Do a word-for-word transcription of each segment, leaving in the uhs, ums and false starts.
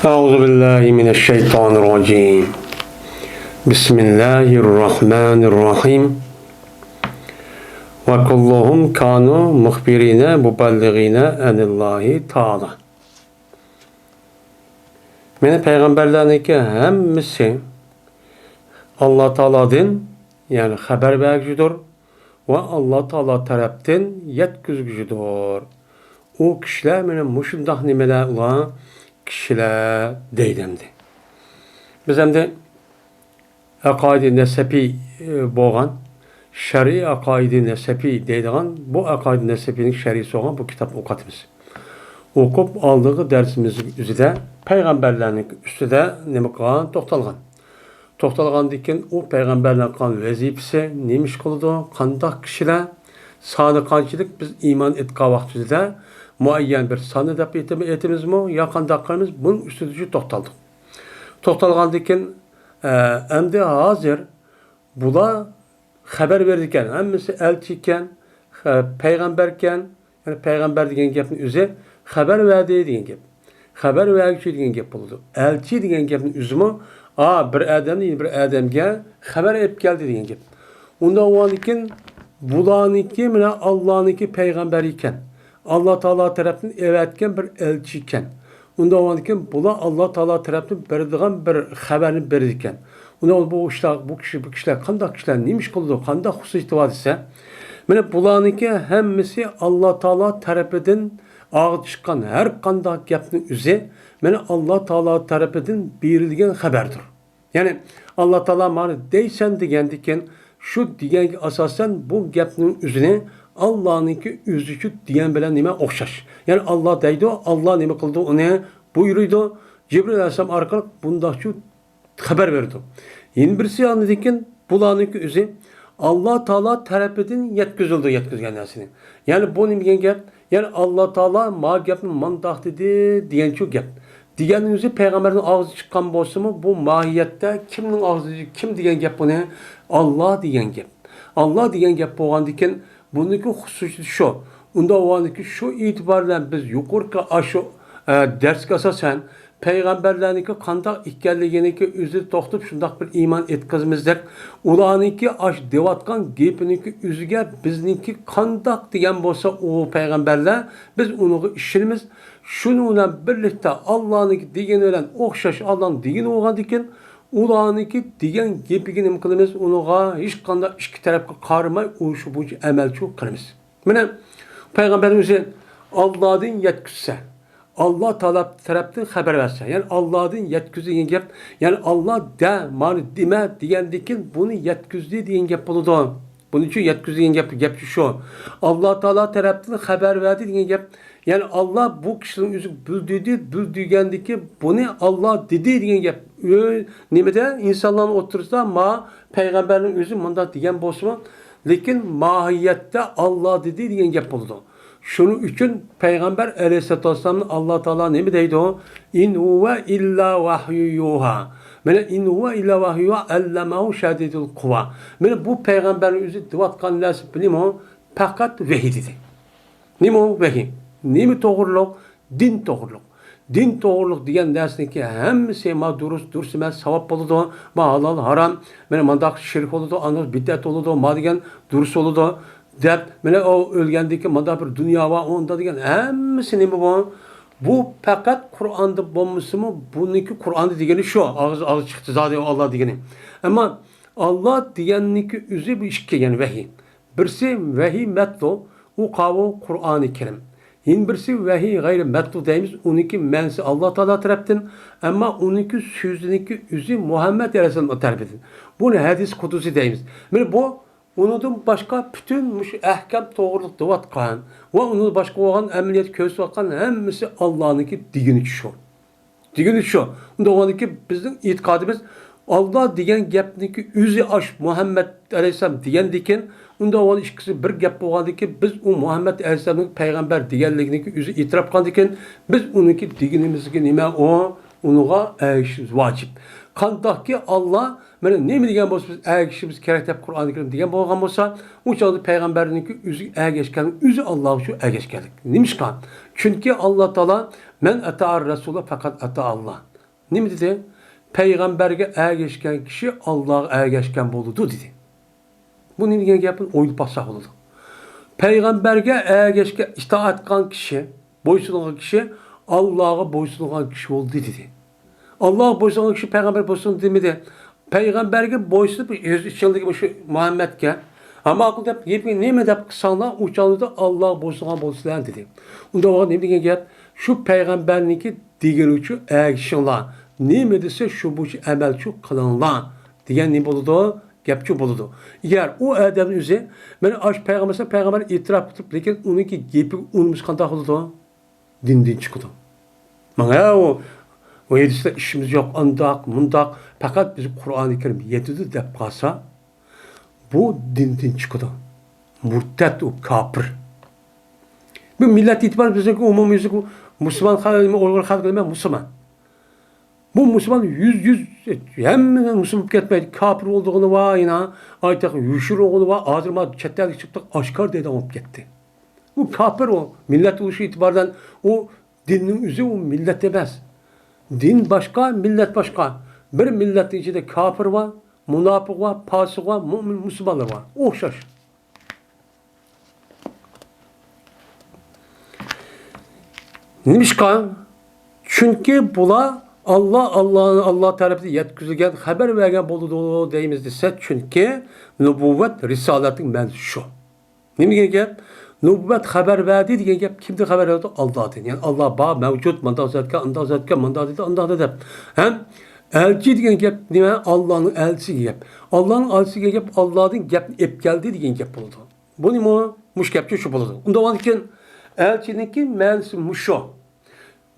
أعوذ بالله من الشيطان الرجيم. بسم الله الرحمن الرحيم. وكلهم كانوا مخبرين مبلغين عن الله تعالى. مانا پەيغەمبەرلەرنىڭكى ھەممىسى ئاللا تائالادىن، يەنى خەۋەر بەرگۈچىدۇر ۋە ئاللا تائالا تەرەپتىن يەتكۈزگۈچىدۇر. ئۇ كىشىلەر مانا مۇشۇنداق نېمىلەر ئۇلار كىشىلەر دەيدۇ ئەمدى. بىز ئەمدى ئەقايىدى نەسەپىي، ئى، بولغان شەرئىي ئەقايىدى نەسەپىي دەيدىغان بۇ ئەقايىدى نەسەپىينىڭ شەرھىسى بولغان بۇ كىتابنى ئوقۇۋاتىمىز. ئوقۇپ ئالدىنقى دەرسىمىزنىڭ ئۆزىدە پەيغەمبەرلەرنىڭ ئۈستىدە نېمە قىلغان؟ توختالغان. توختالغاندىن كېيىن ئۇ پەيغەمبەرلەرنىڭ قىلغان ۋەزىپىسى نېمە ئىش قىلىدۇ؟ قانداق كىشىلەر؟ سانى قانچىلىك؟ بىز ئىمان ئېيتقان ۋاقتىمىزدا مۇئەييەن بىر ساننى دەپ ئېيتىمىزمۇ يا قانداق قىلىمىز؟ بۇنىڭ ئۈستىدە توختالدۇق. توختالغاندىن كېيىن، ئە، ئەمدى ھازىر بۇلار خەۋەر بېرىدىكەن، ھەممىسى ئەلچى ئىكەن، خە-، پەيغەمبەركەن. يەنى پەيغەمبەر دېگەن گەپنىڭ ئۆزى خەۋەر بەردى دېگەن گەپ. خەۋەر بەرگۈچى دېگەن گەپ بولىدۇ. ئەلچى دېگەن گەپنىڭ ئۆزىمۇ، ئا، بىر ئادەمدىن يەنە بىر ئادەمگە خەۋەر ئېلىپ كەلدى دېگەن گەپ. ئۇنداق بولغاندىكىن بۇلارنىڭكى مانا ئاللانىڭكى پەيغەمبەرى ئىكەن. ئاللا تائالا تەرەپتىن ئەۋەتكەن بىر ئەلچى ئىكەن. ئۇنداق بولغاندىكىن بۇلار ئاللا تائالا تەرەپتىن بېرىدىغان بىر خەۋەرنى بېرىدىكەن. ئۇنداق بۇ ئىشلار، بۇ كىشى، بۇ كىشىلەر قانداق كىشىلەر، نېمە ئىش قىلىدۇ، قانداق خۇسۇسىيىتى بار دېسە، مانا بۇلارنىڭكى ھەممىسى ئاللا تائالا تەرىپىدىن ئاغزى چىققان ھەر قانداق گەپنىڭ ئۆزى مانا ئاللا تائالا تەرىپىدىن بېرىلگەن خەۋەردۇر. يەنى ئاللا تائالا مانا دەيسەن دېگەندىكىن، شۇ دېگەنگە ئاساسەن بۇ گەپنىڭ ئۆزىنى ئاللانىڭكى ئۆزىچۇ دېگەن بىلەن نېمە ئوخشاش. يەنى ئاللا دەيدۇ، ئاللا نېمە قىلىدۇ، ئۇنى بۇيرۇيدۇ. جىبرىل ئەلەيھىسسالام ئارقىلىق بۇنداقچۇ خەۋەر بېرىدۇ. يەنە بىرسى ئاندىن كېيىن بۇلارنىڭكى ئۆزى ئاللا تائالا تەرىپىدىن يەتكۈزۈلىدۇ، يەتكۈزگەن نەرسىنى. يەنى بۇ نېمە دېگەن گەپ؟ يەنى ئاللا تائالا ما گەپنى مانداق دېدى دېگەنچۇ گەپ. دېگەننىڭ ئۆزى پەيغەمبەرنىڭ ئاغزى چىققان بولسىمۇ، بۇ ماھىيەتتە كىمنىڭ ئاغزى، كىم دېگەن گەپ بۇنى؟ ئاللا دېگەن گەپ. ئاللا دېگەن گەپ بولغاندىكىن، بۇنىڭكى خۇسۇسىيىتى شۇ. ئۇنداق بولغاندىكىن شۇ ئېتىبار بىلەن بىز يۇقىرىقى ئاشۇ، ئە، دەرسكە ئاساسەن، پەيغەمبەرلەرنىڭكى قانداق ئىكەنلىكىنىڭكى ئۆزىدە توختىلىپ شۇنداق بىر ئىمان ئېيتقىزىمىزدەك، ئۇلارنىڭكى ئاش دەۋاتقان گېپىنىڭكى ئۆزىگە بىزنىڭكى قانداق دېگەن بولسا ئۇ پەيغەمبەرلەر، بىز ئۇنىڭغا ئىشىنىمىز. شۇنىڭ بىلەن بىرلىكتە ئاللانىڭكى دېگىنى بىلەن ئوخشاش ئاللانىڭ دېگىنى بولغاندىكىن، ئۇلارنىڭكى دېگەن گېپىگە نېمە قىلىمىز؟ ئۇنىڭغا ھېچقانداق ئىككى تەرەپكە قارىماي ئۇ شۇ بويىچە ئەمەلچۇ قىلىمىز. مانا پەيغەمبەرنىڭ ئۆزى ئاللادىن يەتكۈزسە، ئاللا تائالا تەرەپتىن خەۋەر بەرسە، يەنى ئاللادىن يەتكۈزدى دېگەن گەپ، يەنى ئاللا دە، مانا دېمە دېگەندىن كېيىن بۇنى يەتكۈزدى دېگەن گەپ بولىدۇ. بۇنىڭ ئۈچۈن يەتكۈزدى دېگەن گەپ، گەپچۇ شۇ. ئاللا تائالا تەرەپتىن خەۋەر بەردى دېگەن گەپ، يەنى ئاللا بۇ كىشىنىڭ ئۆزىگە بىلدۈردى، بىلدۈرگەندىن كېيىن بۇنى ئاللا دېدى دېگەن گەپ. ئۆ-، نېمىدە؟ ئىنسانلارنىڭ ئوتتۇرىسىدا ما پەيغەمبەرنىڭ ئۆزى مۇنداق دېگەن بولسىمۇ، لېكىن ماھىيەتتە ئاللا دېدى دېگەن گەپ بولىدۇ. شۇنىڭ ئۈچۈن پەيغەمبەر ئەلەيھىسسالاتۇ ۋەسسالامنى ئاللا تائالا نېمە دەيدۇ؟ «ئىن ھۇۋە ئىللا ۋەھيۇ يۇھا.» مانا «ئىن ھۇۋە ئىللا ۋەھيۇ يۇھا ئەللەمەھۇ شەدىدۇل قۇۋا.» مانا بۇ پەيغەمبەرنىڭ ئۆزى دەۋاتقان نەرسە بىلىمۇ پەقەت ۋەھىي دېدى. نېمە ئۇ ۋەھىي؟ نېمە توغرۇلۇق؟ دىن توغرۇلۇق. دىن توغرۇلۇق دېگەن نەرسىنىڭكى ھەممىسى ما دۇرۇس، دۇرۇس ئەمەس، ساۋاب بولىدۇ، ما ھالال، ھارام، مانا مانداق شىرك بولىدۇ، ئاندىن بىدئەت بولىدۇ، ما دېگەن دۇرۇس بولىدۇ دەپ، مانا ئۇ ئۆلگەندىن كېيىن مانداق بىر دۇنيا بار، ئۇندا دېگەن ھەممىسى نېمە بۇ؟ بۇ پەقەت قۇرئاندا بولمىسىمۇ، بۇنىڭكى قۇرئاندا دېگىنى شۇ، ئاغزى، ئاغزى چىقتى زادى ئاللا دېگىنى. ئەمما ئاللا دېگەننىڭكى ئۆزى بۇ ئىككى، يەنى ۋەھىي. بىرسى ۋەھىي مەتلۇ، ئۇ قاۋۇ قۇرئانى كەرىم. يەنە بىرسى ۋەھىي غەيرى مەتلۇ دەيمىز، ئۇنىڭكى مەنىسى ئاللا تائالا تەرەپتىن، ئەمما ئۇنىڭكى سۆزىنىڭكى ئۆزى مۇھەممەد ئەلەيھىسسالام تەرىپىدىن. بۇنى ھەدىس قۇدۇسى دەيمىز. مانا بۇ ئۇنىڭدىن باشقا پۈتۈن مۇشۇ ئەھكام توغرۇلۇق دەۋاتقان ۋە ئۇنىڭدىن باشقا بولغان ئەمەلىيەت كۆرسىتىۋاتقان ھەممىسى ئاللانىڭكى دېگىنىچە شۇ. دېگىنى شۇ. ئۇنداق بولغاندىكىن بىزنىڭ ئېتىقادىمىز، ئاللا دېگەن گەپنىڭكى ئۆزى ئاش مۇھەممەد ئەلەيھىسسالام دېگەندىكىن، ئۇنداق بولغان ئىككىسى بىر گەپ بولغاندىكىن، بىز ئۇ مۇھەممەد ئەلەيھىسسالامنىڭ پەيغەمبەر دېگەنلىكىنىڭكى ئۆزى ئېتىراپ قىلغاندىكىن، بىز ئۇنىڭكى دېگىنىمىزگە نېمە ئۇ؟ ئۇنىڭغا ئەگىشىشىمىز ۋاجىپ. قانداقكى ئاللا مانا نېمە دېگەن بولسا، بىز ئەگىشىشىمىز كېرەك دەپ قۇرئانى كەرىم دېگەن بولغان بولسا، ئۇ چاغدا پەيغەمبەرنىڭكى ئۆزىگە ئەگەشكەن، ئۆزى ئاللاغا شۇ ئەگەشكەنلىك. نېمىشقا؟ چۈنكى ئاللا تائالا، «مەن ئەتەئەر رەسۇلە پەقەت ئەتەئەللا.» نېمە دېدى؟ «پەيغەمبەرگە ئەگەشكەن كىشى ئاللاغا ئەگەشكەن بولىدۇ» دېدى. بۇ نېمە دېگەن گەپنى ئويلاپ باقساق بولىدۇ. پەيغەمبەرگە ئەگەشكەن، ئىتائەت قىلغان كىشى، بويسۇنغان كىشى ئاللاغا بويسۇنغان كىشى بولدى دېدى. ئاللاغا بويسۇنغان كىشى پەيغەمبەرگە بويسۇندى دېمىدى. پەيغەمبەرگە بويسۇنۇپ، ئۆز ئىچىڭدىكى مۇشۇ مۇھەممەدكە، ھە ماقۇل دەپ، گېپىڭ نېمە دەپ قىلساڭلار، ئۇ چاغدا ئاللاغا بويسۇنغان بولىسىلەر دېدى. ئۇنداق بولغاندا نېمە دېگەن گەپ؟ شۇ پەيغەمبەرنىڭكى دېگىنىچۇ ئەگىشىڭلار، نېمە دېسە شۇ بويىچە ئەمەلچۇ قىلىڭلار دېگەن نېمە بولىدۇ؟ گەپچۇ بولىدۇ. ئەگەر ئۇ ئادەمنىڭ ئۆزى، مانا ئاشۇ پەيغەمبەر، پەيغەمبەر ئېتىراپ قىلىپ، لېكىن ئۇنىڭكى گېپىگە ئۇنىمىسا قانداق بولىدۇ؟ دىندىن چىقىدۇ. ماڭا ئۇ، ئۇ ھەدىسلەر ئىشىمىز يوق، ئانداق، مۇنداق، پەقەت بىز قۇرئانى كەرىم يېتىدۇ دەپ قالسا، بۇ دىندىن چىقىدۇ. مۇرتەد ئۇ، كاپىر. بۇ مىللەت ئېتىبارى بىزنىڭكى ئومۇميۈزلۈك مۇسۇلمان خەلق، ئۇيغۇر خەلقى ئەمەس، مۇسۇلمان. بۇ مۇسۇلمان يۈز، يۈز، ھەممە مۇسۇلمان بولۇپ كەتمەيدۇ. كاپىر بولىدىغىنى بار، يەنە ئايتاق يوشۇرۇنغىنى بار. ھازىر ما چەت ئەلگە چىقتۇق، ئاشكارا دەيدىغان بولۇپ كەتتى. ئۇ كاپىر ئۇ. مىللەت بولۇشى ئېتىبارىدىن ئۇ دىننىڭ ئۆزى ئۇ مىللەت ئەمەس. دىن باشقا، مىللەت باشقا. بىر مىللەتنىڭ ئىچىدە كاپىر بار، مۇناپىق بار، پاسىق بار، مۇئمىن، مۇسۇلمانلار بار. ئوخشاش. نېمىشقا؟ چۈنكى بۇلار ئاللا، ئاللا، ئاللا تەرىپىدىن يەتكۈزۈلگەن خەۋەر بەرگەن بولىدۇ دەيمىز دېسە، چۈنكى نۇبۇۋۋەت، رىسالەتنىڭ مەنىسى شۇ. نېمە دېگەن گەپ؟ نۇبۇۋۋەت خەۋەر بەردى دېگەن گەپ كىمدىن خەۋەر بەردى؟ ئاللادىن. يەنى ئاللا بار، مەۋجۇت، مانداق زاتكەن، ئانداق زاتكەن، مانداق دېدى، ئانداق دېدى دەپ. ھەم ئەلچى دېگەن گەپ نېمە؟ ئاللانىڭ ئەلچىسى دېگەن گەپ. ئاللانىڭ ئەلچىسى دېگەن گەپ ئاللادىن گەپنى ئېلىپ كەلدى دېگەن گەپ بولىدۇ. بۇ نېمە؟ مۇشۇ گەپچۇ شۇ بولىدۇ. ئۇنداق بولغاندىكىن ئەلچىنىڭكى مەنىسى مۇشۇ.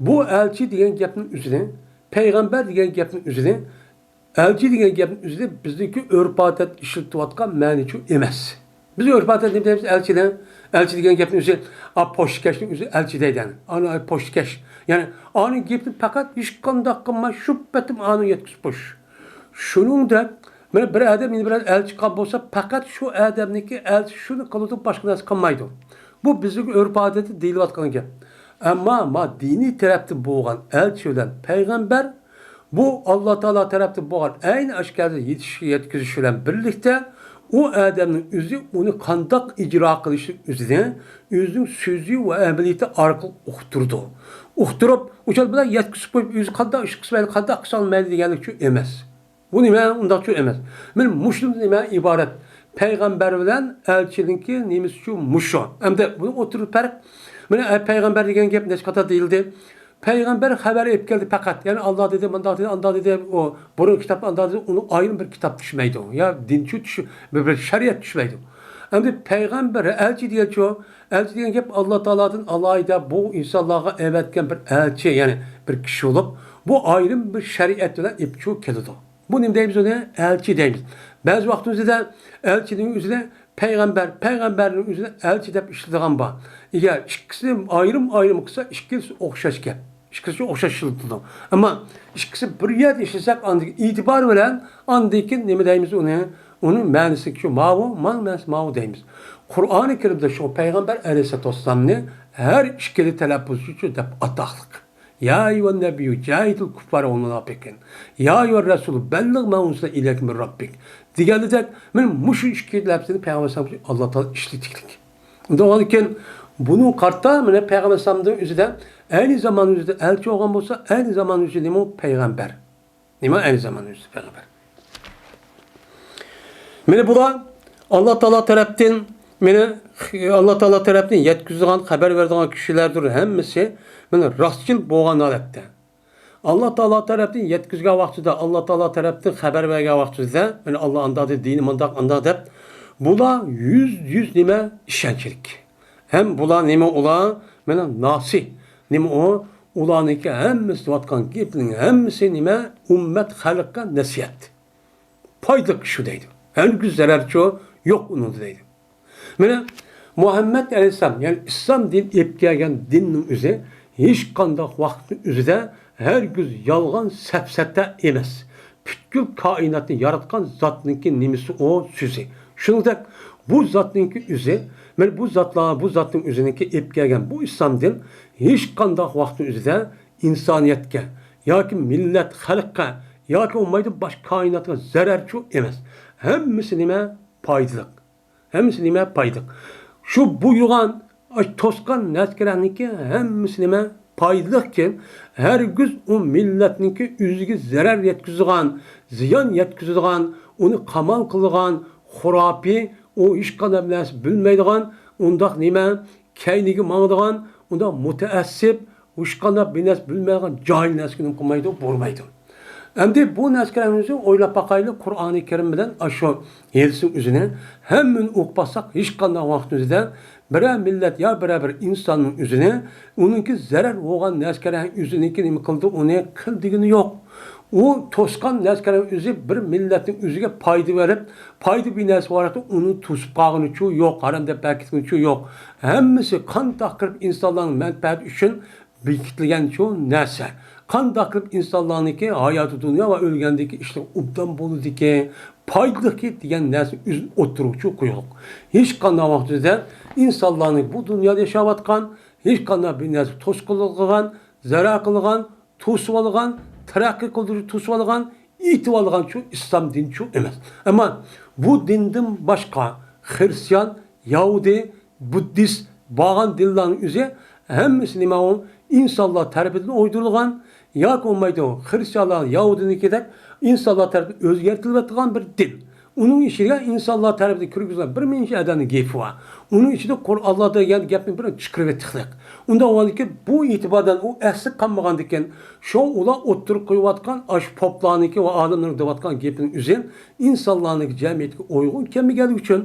بۇ ئەلچى دېگەن گەپنىڭ ئۆزىنى، پەيغەمبەر دېگەن گەپنىڭ ئۆزىنى، ئەلچى دېگەن گەپنىڭ ئۆزىنى بىزنىڭكى ئۆرپ-ئادەت ئىشلىتىۋاتقان مەنىچۇ ئەمەس. بىز ئۆرپ-ئادەت نېمە دەيمىز ئەلچىنى؟ ئەلچى دېگەن گەپنىڭ ئۆزى، ئا، پوچتىكەشنىڭ ئۆزى ئەلچى دەيدۇ. ئانا، ئا، پوچتىكەش. يەنى ئانىڭ گېپىنى پەقەت ھېچقانداق قىلماي شۇ پېتىم ئانىڭ يەتكۈزۈپ قويۇش. شۇنىڭدەك مانا بىر ئادەم يەنە بىر ئادەم ئەلچى قىلغان بولسا، پەقەت شۇ ئادەمنىڭكى ئەلچىسى شۇنى قىلىدۇ، باشقا نەرسە قىلمايدۇ. بۇ بىزنىڭ ئۆرپ-ئادەتتە دېيىلىۋاتقان گەپ. ئەمما ما دىنىي تەرەپتىن بولغان ئەلچى بىلەن پەيغەمبەر، بۇ ئاللا تائالا تەرەپتىن بولغان ئەينى ئاشكارا يېتىش-، يەتكۈزۈش بىلەن بىرلىكتە، ئۇ ئادەمنىڭ ئۆزى ئۇنى قانداق ئىجرا قىلىشنىڭ ئۆزىنى ئۆزىنىڭ سۆزى ۋە ئەمەلىيىتى ئارقىلىق ئۇقتۇرىدۇ. ئۇقتۇرۇپ، ئۇ چاغ بىلەن يەتكۈزۈپ قويۇپ، ئۆزى قانداق ئىش قىلسا مەيلى، قانداق قىلسا مەيلى دېگەنلىكچۇ ئەمەس. بۇ نېمە؟ ئۇنداقچۇ ئەمەس. مانا مۇشۇ نېمە ئىبارەت؟ پەيغەمبەر بىلەن ئەلچىنىڭكى نېمىسىچۇ مۇشۇ. ئەمدى بۇنىڭ ئوتتۇرىدا پەرق. مانا، ئە، پەيغەمبەر دېگەن گەپ نەچچە قېتىم دېيىلدى. پەيغەمبەر خەۋەر ئېلىپ كەلدى پەقەت. يەنى ئاللا دېدى، مۇنداق دېدى، ئانداق دېدى، ئۇ بۇرۇن كىتاب ئانداق دېدى، ئۇنىڭ ئايرىم بىر كىتاب چۈشمەيدۇ. يا دىنچۇ چۈش-، بىر، بىر شەرىئەت چۈشمەيدۇ. ئەمدى پەيغەمبەر، ئەلچى دېگەنچۇ؟ ئەلچى دېگەن گەپ ئاللا تائالادىن ئالاھىدە بۇ ئىنسانلارغا ئەۋەتكەن بىر ئەلچى، يەنى بىر كىشى بولۇپ، بۇ ئايرىم بىر شەرىئەت بىلەن ئېلىپچۇ كېلىدۇ. بۇ نېمە دەيمىز ئۇنى؟ ئەلچى دەيمىز. بەزى ۋاقىتىمىزدا ئەلچىنىڭ ئۆزىنى پەيغەمبەر، پەيغەمبەرنىڭ ئۆزىنى ئەلچى دەپ ئىشلىتىدىغان بار. ئەگەر ئىككىسىنى ئايرىم-ئايرىم قىلسا، ئىككىلىسى ئوخشاش گەپ. ئىككىسى ئوخشاش ئىشلىتىلىدۇ. ئەمما ئىككىسى بىر يەردە ئىشلىسەك، ئاندىن ئېتىبار بىلەن ئاندىن كېيىن نېمە دەيمىز ئۇنى؟ ئۇنىڭ مەنىسى شۇ ماۋۇ، مانا مەنىسى ماۋۇ دەيمىز. قۇرئانى كەرىمدە شۇ پەيغەمبەر ئەلەيھىسسالاتۇ ۋەسسالامنى ھەر ئىككىلى تەلەپپۇزىچۇ دەپ ئاتاقلىق. يا ئەييۇھەن نەبىييۇ جاھىدىل كۇففارە ۋەل مۇناپىقىن. يا ئەييۇھەر رەسۇلۇ بەللىغ ما ئۇنزىلە ئىلەيكە مىن رەببىك. دېگەندەك، مانا مۇشۇ ئىككى لەپزىنى پەيغەمبەر ئەلەيھىسسالام ئاللا تائالا ئىشلىتىكلىك. ئۇنداق بولغاندىكىن، بۇنىڭغا قارىتا، مانا پەيغەمبەر ئەلەيھىسسالامنىڭ ئۆزىدە ئەينى زامان ئۆزىدە ئەلچى بولغان بولسا، ئەينى زامان ئۆزىدە نېمە؟ پەيغەمبەر. نېمە ئەينى زامان ئۆزىدە پەيغەمبەر؟ مانا بۇلار ئاللا تائالا تەرەپتىن، مانا ئاللا تائالا تەرەپتىن يەتكۈزىدىغان، خەۋەر بېرىدىغان كىشىلەردۇر ھەممىسى، مانا راستچىل بولغان ھالەتتە. ئاللا تائالا تەرەپتىن يەتكۈزگەن ۋاقتىدا، ئاللا تائالا تەرەپتىن خەۋەر بەرگەن ۋاقتىدا، مانا ئاللا ئانداق دېدى، دىنى مۇنداق، ئانداق دەپ، بۇلار يۈز، يۈز نېمە؟ ئىشەنچلىك. ھەم بۇلار نېمە ئۇلار؟ مانا ناسىھ. نېمە ئۇ؟ ئۇلارنىڭكى ھەممىسى دەۋاتقان گېپنىڭ ھەممىسى نېمە؟ ئۈممەت خەلققە نەسىھەت. پايدىلىق ئىش شۇ دەيدۇ. ھەرگىز زەرەرچۇ يوق ئۇنىڭدا دەيدۇ. مانا مۇھەممەد ئەلەيھىسسالام، يەنى ئىسلام دىنى ئېلىپ كەلگەن دىننىڭ ئۆزى ھېچقانداق ۋاقىتنىڭ ئۆزىدە ھەرگىز يالغان، سەپسەتە ئەمەس. پۈتكۈل كائىناتنى ياراتقان زاتنىڭكى نېمىسى ئۇ سۆزى. شۇنىڭدەك بۇ زاتنىڭكى ئۆزى، مانا بۇ زاتلار، بۇ زاتنىڭ ئۆزىنىڭكى ئېلىپ كەلگەن بۇ ئىسلام دىن ھېچقانداق ۋاقىتنىڭ ئۆزىدە ئىنسانىيەتكە ياكى مىللەت، خەلققە ياكى بولمايدۇ باشقا كائىناتقا زەرەرچۇ ئەمەس. ھەممىسى نېمە؟ پايدىلىق. ھەممىسى نېمە؟ پايدىلىق. شۇ بۇيرۇغان، ئاش توسقان نەرسىلەرنىڭكى ھەممىسى نېمە؟ پايدىلىقكەن. ھەرگىز ئۇ مىللەتنىڭكى ئۆزىگە زەرەر يەتكۈزىدىغان، زىيان يەتكۈزىدىغان، ئۇنى قامال قىلىدىغان خۇراپىي، ئۇ ھېچقانداق نەرسە بىلمەيدىغان، ئۇنداق نېمە؟ كەينىگە ماڭىدىغان، ئۇنداق مۇتەئەسسىپ، ھېچقانداق بىر نەرسە بىلمەيدىغان جاھىل نەرسىگە نېمە قىلمايدۇ، بۇيرۇمايدۇ. ئەمدى بۇ نەرسىلەرنى ئويلاپ باقايلى، قۇرئانى كەرىم بىلەن ئاشۇ ھەدىسنىڭ ئۆزىنى ھەممىنى ئوقۇپ باقساق، ھېچقانداق ۋاقىتنىڭ ئۆزىدە بىرەر مىللەت يا بىرەر بىر ئىنساننىڭ ئۆزىنى، ئۇنىڭكى زەرەر بولغان نەرسىلەرنىڭ ئۆزىنىڭكى نېمە قىلدى، ئۇنى قىل دېگىنى يوق. ئۇ توسقان نەرسىلەرنىڭ ئۆزى بىر مىللەتنىڭ ئۆزىگە پايدا بېرىپ، پايدا بىر نەرسە بار ئۇنى توسۇپ قالغىنىچۇ يوق، ھارام دەپ ئەكەتكىنىچۇ يوق. ھەممىسى قانداق قىلىپ ئىنسانلارنىڭ مەنپەئەتى ئۈچۈن بېكىتىلگەن شۇ نەرسە. قانداق قىلىپ ئىنسانلارنىڭكى ھاياتى دۇنيا ۋە ئۆلگەندىكى ئىشلىرى ئوبدان بولىدىكى، پايدىلىقكى دېگەن نەرسە ئۆزىنى ئوتتۇرىغا قويۇلۇق. ھېچقانداق ۋاقىتتا ئىنسانلارنىڭ بۇ دۇنيادا ياشاۋاتقان، ھېچقانداق بىر نەرسە توسقۇنلۇق قىلغان، زەرەر قىلغان، توسۇۋالغان، تەرەققىي قىلدۇرۇشنى توسۇۋالغان، ئېتىۋالغان شۇ ئىسلام دىنى شۇ ئەمەس. ئەمما بۇ دىندىن باشقا خىرىستىيان، يەھۇدىي، بۇددىست بارغان دىنلارنىڭ ئۆزى ھەممىسى نېمە ئۇ؟ ئىنسانلار تەرىپىدىن ئويدۇرۇلغان ياكى بولمايدۇ خىرىستىيانلار، يەھۇدىينىڭكىدەك ئىنسانلار تەرىپىدىن ئۆزگەرتىلىۋېتىلغان بىر دىن. ئۇنىڭ ئىچىگە ئىنسانلار تەرىپىدىن كىرگۈزۈلگەن بىر نەچچە ئادەمنىڭ گېپى بار. ئۇنىڭ ئىچىدە قۇرئانلاردا دېگەن گەپنى بىر چىقىرىۋېتىقلىق. ئۇنداق بولغاندىكىن بۇ ئېتىباردىن ئۇ ئەسلى قالمىغاندىكىن، شۇ ئۇلار ئوتتۇرىغا قويۇۋاتقان ئاشۇ پوپلارنىڭكى ۋە ئالىملارنىڭ دەۋاتقان گېپىنىڭ ئۆزى ئىنسانلارنىڭكى جەمئىيەتكە ئۇيغۇن كەلمىگەنلىكى ئۈچۈن،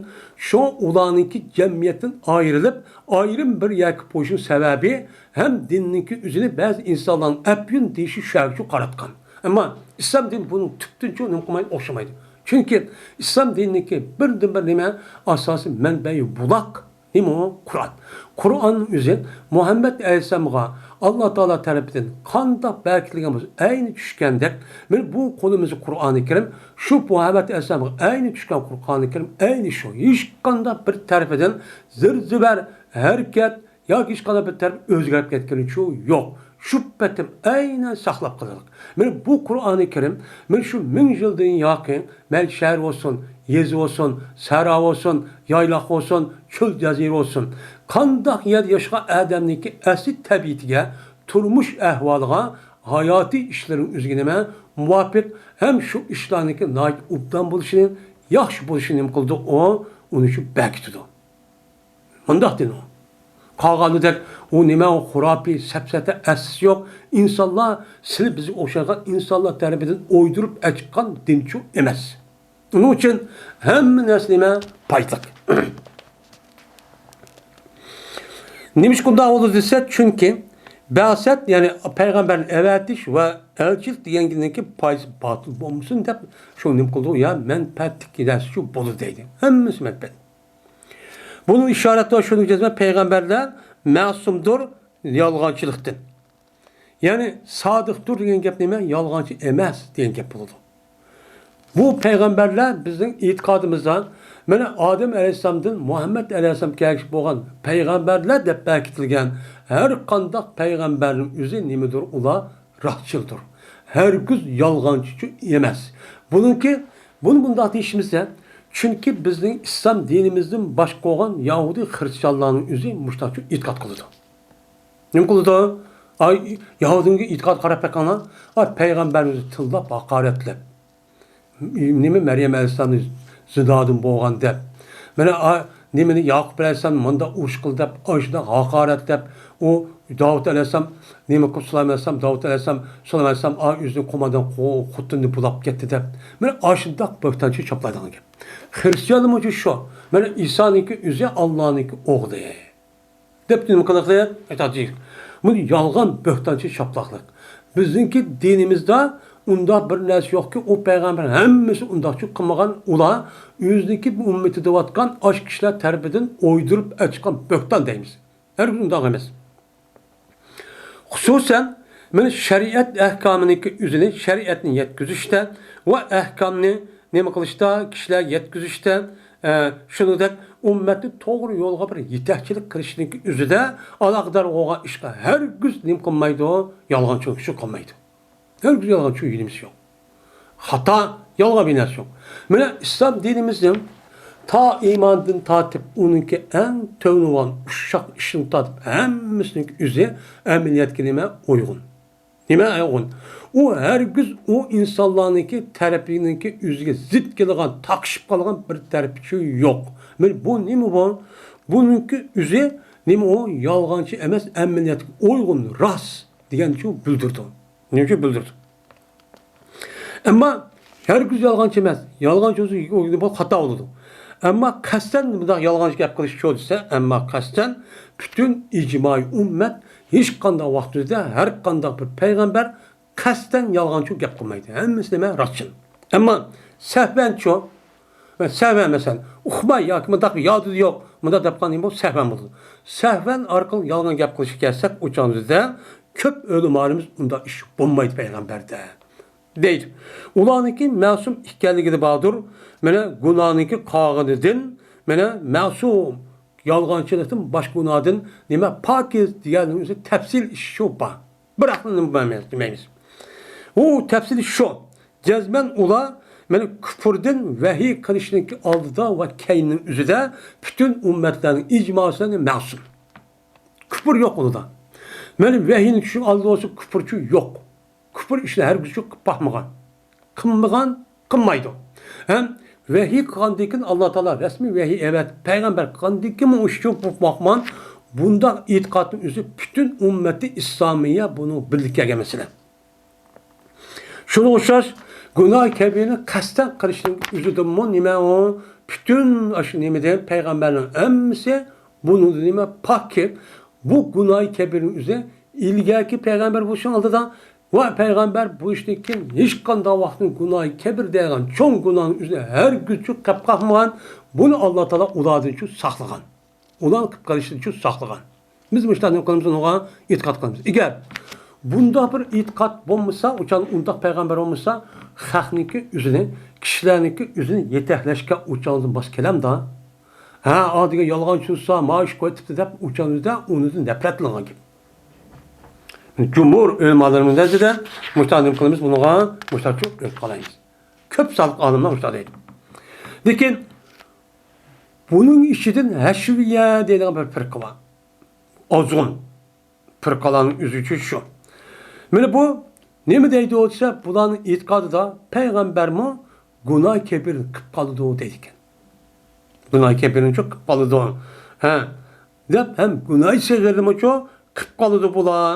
شۇ ئۇلارنىڭكى جەمئىيەتتىن ئايرىلىپ، ئايرىم بىر يەرگە قويۇشنىڭ سەۋەبى ھەم دىننىڭكى ئۆزىنى بەزى ئىنسانلارنىڭ ئەپيۈن دېيىشى شۇ يەرگىچۇ قاراتقان. ئەمما ئىسلام دىنى بۇنىڭ تۈپتىنچۇ نېمە قىلماي ئوخشىمايدۇ. چۈنكى ئىسلام دىنىنىڭكى بىردىنبىر نېمە؟ ئاساسىي مەنبەي بۇلاق نېمە ئۇ؟ قۇرئان. قۇرئاننىڭ ئۆزى مۇھەممەد ئەلەيھىسسالامغا ئاللا تائالا تەرىپىدىن قانداق بەرىكىتىلگەن بولسا، ئەينى چۈشكەندەك، مانا بۇ قولىمىزدا قۇرئانى كەرىم، شۇ مۇھەممەد ئەلەيھىسسالامغا ئەينى چۈشكەن قۇرئانى كەرىم، ئەينى شۇ. ھېچقانداق بىر تەرىپىدىن زىر-زىبەر، ھەرىكەت ياكى ھېچقانداق بىر تەرەپ ئۆزگەرتىپ كەتكىنىچۇ يوق. شۇ پېتىم ئەينەن ساقلاپ قېلىلىق. مانا بۇ قۇرئانى كەرىم، مانا شۇ مىڭ يىلدىن ياقىن، مەيلى شەھەر بولسۇن، يېزا بولسۇن، سەھرا بولسۇن، يايلاق بولسۇن، چۆل جەزىرە بولسۇن، قانداق يەردە ياشىغان ئادەمنىڭكى ئەسلى تەبىئىتىگە، تۇرمۇش ئەھۋالىغا، ھاياتىي ئىشلىرىنىڭ ئۆزىگە نېمە؟ مۇۋاپىق ھەم شۇ ئىشلارنىڭكى ناھايىتى ئوبدان بولۇشىنى، ياخشى بولۇشىنى نېمە قىلىدۇ؟ ئۇ، ئۇنى شۇ بەركىتىدۇ. مۇنداق دىن ئۇ. قالغانىدەك ئۇ نېمە، ئۇ خۇراپىي، سەپسەتە، ئەسلىسى يوق. ئىنسانلار، سىلى بىزگە ئوخشايدىغان ئىنسانلار تەرىپىدىن ئويدۇرۇپ ئەچىققان دىنچۇ ئەمەس. ئۇنىڭ ئۈچۈن ھەممە نەرسە نېمە؟ پايدىلىق. نېمىشقا ئۇنداق بولىدۇ دېسە، چۈنكى بەسەت، يەنى پەيغەمبەرنى ئەۋەتىش ۋە ئەلچىلىك دېگەننىڭكى پايدىسى باتىل بولمىسۇن دەپ، شۇ نېمە قىلىدۇ؟ يا مەنپەئەتلىك نەرسىچۇ بولىدۇ دەيدۇ. ھەممىسى مەنپەئەت. بۇنىڭ ئىشارەتى شۇنىڭ جەزمەن پەيغەمبەرلەر مەسۇمدۇر يالغانچىلىقتىن. يەنى سادىقتۇر دېگەن گەپ نېمە؟ يالغانچى ئەمەس دېگەن گەپ بولىدۇ. بۇ پەيغەمبەرلەر بىزنىڭ ئېتىقادىمىزدا، مانا، ئادەم ئەلەيھىسسالامدىن مۇھەممەد ئەلەيھىسسالامغا كەلگۈچە بولغان پەيغەمبەرلەر دەپ بەركىتىلگەن ھەر قانداق پەيغەمبەرنىڭ ئۆزى نېمىدۇر؟ ئۇلار راستچىلدۇر. ھەرگىز يالغانچىچۇ ئەمەس. بۇنىڭكى، بۇنى بۇنداق دېيىشىمىزدە، چۈنكى بىزنىڭ ئىسلام دىنىمىزدىن باشقا بولغان يەھۇدىي خىرىستىيانلارنىڭ ئۆزى مۇشۇنداقچۇ ئېتىقاد قىلىدۇ. نېمە قىلىدۇ؟ ئاي، يەھۇدىينىڭ ئېتىقادىغا قاراپ بېقىڭلار. ئاي، پەيغەمبەرنى تىللاپ، ھاقارەتلەپ. نېمە، مەريەم ئەلەيھىسسالامنى زىنادىن بولغان دەپ. مانا، ئا، نېمىنى، ياقۇپ ئەلەيھىسسالامنى مۇنداق ئۇرۇش قىل دەپ، ئاشۇنداق ھاقارەتلەپ، ئۇ داۋۇت ئەلەيھىسسالام نېمە قىلىپ، سۇلايمان ئەلەيھىسسالام، داۋۇت ئەلەيھىسسالام، سۇلايمان ئەلەيھىسسالام، ئا، ئۆزىنىڭ قوماندان خو-، خوتۇنىنى بۇلاپ كەتتى دەپ. مانا ئاشۇنداق بۆھتانچىلىق چاپلايدىغان گەپ. خىرىستىيانلارمۇ شۇ. مانا ئىسانىڭكى ئۆزى ئاللانىڭكى ئوغلى دەپ نېمە قىلىقلىق؟ ئېتىقاد. بۇ يالغان، بۆھتانچى، چاپلاقلىق. بىزنىڭكى دىنىمىزدا ئۇنداق بىر نەرسە يوقكى، ئۇ پەيغەمبەر ھەممىسى ئۇنداقچۇ قىلمىغان، ئۇلار ئۆزىنىڭكى ئۈممىتى دەۋاتقان ئاشۇ كىشىلەر تەرىپىدىن ئويدۇرۇپ ئاچىققان بۆھتان دەيمىز. ھەرگىز ئۇنداق ئەمەس. خۇسۇسەن، مانا شەرىئەت ئەھكامىنىڭكى ئۆزىنى شەرىئەتنى يەتكۈزۈشتە ۋە ئەھكامنى نېمە قىلىشتا، كىشىلەرگە يەتكۈزۈشتە، ئە، شۇنىڭدەك ئۈممەتنى توغرا يولغا بىر يېتەكچىلىك قىلىشنىڭكى ئۆزىدە ئالاقىدار بولغان ئىشقا ھەرگىز نېمە قىلمايدۇ، يالغانچىلىق شۇ قىلمايدۇ. ھەرگىز يالغان شۇ يېنىمىز يوق. خاتا، يالغان بىر نەرسە يوق. مانا ئىسلام دىنىمىزنىڭ تا ئىماندىن تارتىپ، ئۇنىڭكى ئەڭ تۆۋىنى بولغان ئۇششاق ئىشىنى تارتىپ، ھەممىسىنىڭكى ئۆزى ئەمەلىيەتكە نېمە؟ ئۇيغۇن. نېمە ئۇيغۇن؟ ئۇ ھەرگىز ئۇ ئىنسانلارنىڭكى تەرىپىنىڭكى ئۆزىگە زىت كېلىدىغان، تاقىشىپ قالغان بىر تەرىپى يوق. مانا بۇ نېمە بۇ؟ بۇنىڭكى ئۆزى نېمە ئۇ؟ يالغانچى ئەمەس، ئەمەلىيەتكە ئۇيغۇن، راست دېگەننى شۇ بىلدۈرىدۇ. نېمە ئۈچۈن بىلدۈردى؟ ئەمما ھەرگىز يالغانچى ئەمەس. يالغانچى بولسا، بۇ خاتا بولىدۇ. ئەمما قەستەن مۇنداق يالغانچى گەپ قىلىش شۇ دېسە، ئەمما قەستەن پۈتۈن ئىجمائىي ئۈممەت ھېچقانداق ۋاقىتتا ھەر قانداق بىر پەيغەمبەر قەستەن يالغانچى گەپ قىلمايدۇ. ھەممىسى نېمە؟ راستچىل. ئەمما سەھۋەنچۇ؟ سەھۋەن مەسىلەن، ئۇقماي ياكى مۇنداق يادىدا يوق، مۇنداق دەپ قالغان بولسا سەھۋەن بولىدۇ. سەھۋەن ئارقىلىق يالغان گەپ قىلىشقا كەلسەك، ئۇ چاغدا كۆپ ئۆلىمالىرىمىز ئۇنداق ئىش بولمايدۇ پەيغەمبەردە دەيدۇ. ئۇلارنىڭكى مەسۇم ئىكەنلىكىدە باردۇر، مانا گۇناھنىڭكى قالغىنىدىن، مانا مەسۇم، يالغانچىلىقتىن، باشقا گۇناھدىن نېمە پاكىز دېگەننىڭ ئۆزى تەپسىل ئىش شۇ بار. بىراقلا نېمە دېمەيمىز. ئۇ تەپسىلى شۇ. جەزمەن ئۇلار مانا كۇپۇردىن ۋەھىي قىلىشنىڭكى ئالدىدا ۋە كەينىنىڭ ئۆزىدە پۈتۈن ئۈممەتلەرنىڭ ئىجماسىدىن مەسۇم. كۇپۇر يوق ئۇلاردا. مانا ۋەھىينىڭ چۈشۈشى ئالدىدا بولسا كۇپۇرچۇ يوق. كۇپۇر ئىشنى ھەرگىزچۇ قىلىپ باقمىغان. قىلمىغان، قىلمايدۇ. ھەم ۋەھىي قىلغاندىن كېيىن، ئاللا تائالا رەسمىي ۋەھىي ئەۋەتىپ پەيغەمبەر قىلغاندىن كېيىنمۇ ئۇ ئىشنى قىلىپ باقمىغان. بۇنداق ئېتىقادنىڭ ئۆزى پۈتۈن ئۈممىتى ئىسلامىيە بۇنىڭ بىللە كەلگەن مەسىلە. شۇنىڭغا ئوخشاش گۇناھ كەبىرنى قەستەن قىلىشنىڭ ئۆزىدىنمۇ نېمە ئۇ؟ پۈتۈن ئاشۇ نېمىدىن پەيغەمبەرنىڭ ھەممىسى بۇنىڭدىن نېمە پاك. بۇ گۇناھ كەبىرنىڭ ئۆزى ئىلگەركى پەيغەمبەر بولۇشنىڭ ئالدىدا ۋە پەيغەمبەر بولۇشتىن كېيىن ھېچقانداق ۋاقىتنىڭ گۇناھ كەبىر دەيدىغان چوڭ گۇناھنىڭ ئۆزىنى ھەرگىزچۇ قىلىپ باقمىغان. بۇنى ئاللا تائالا ئۇلاردىنچۇ ساقلىغان. ئۇلار قىلىپ قېلىشىدىنچۇ ساقلىغان. بىز مۇشۇنداق نېمە قىلىمىز، ئۇنىڭغا ئېتىقاد قىلىمىز. ئەگەر بۇنداق بىر ئېتىقاد بولمىسا، ئۇچان ئۇنداق پەيغەمبەر بولمىسا، خەقنىڭكى ئۆزىنى، كىشىلەرنىڭكى ئۆزىنى يېتەكلەشكە ئۇچانىڭدىن باس كېلەمدا؟ ھە، ئا دېگەن يالغانچى تۇرسا، ما ئىش قويۇپتۇ دەپ ئۇچانىڭدا ئۇنىڭدىن نەپرەتلەنگەن گەپ. جۇمھۇر ئۆلىمالىرىمىز نەزىرىدە مۇشۇنداق نېمە قىلىمىز، بۇنىڭغا مۇشۇنداق ئېلىپ قالايمىز. كۆپ سانلىق ئالىملار مۇشۇنداق دەيدۇ. لېكىن بۇنىڭ ئىچىدىن ھەشۋىيە دەيدىغان بىر پىرقە بار. ئازغۇن پىرقىلارنىڭ ئۆزى ئۈچۈن شۇ. مانا بۇ نېمە دەيدۇ دېسە، بۇلارنىڭ ئېتىقادىدا پەيغەمبەرمۇ گۇناھ كەبىر قىلىپ قالىدۇ دەيدىكەن. گۇناھ كەبىرنىچۇ قىلىپ قالىدۇ. ھە. دەپ ھەم گۇناھ سېغىرنىمۇچۇ قىلىپ قالىدۇ بۇلار.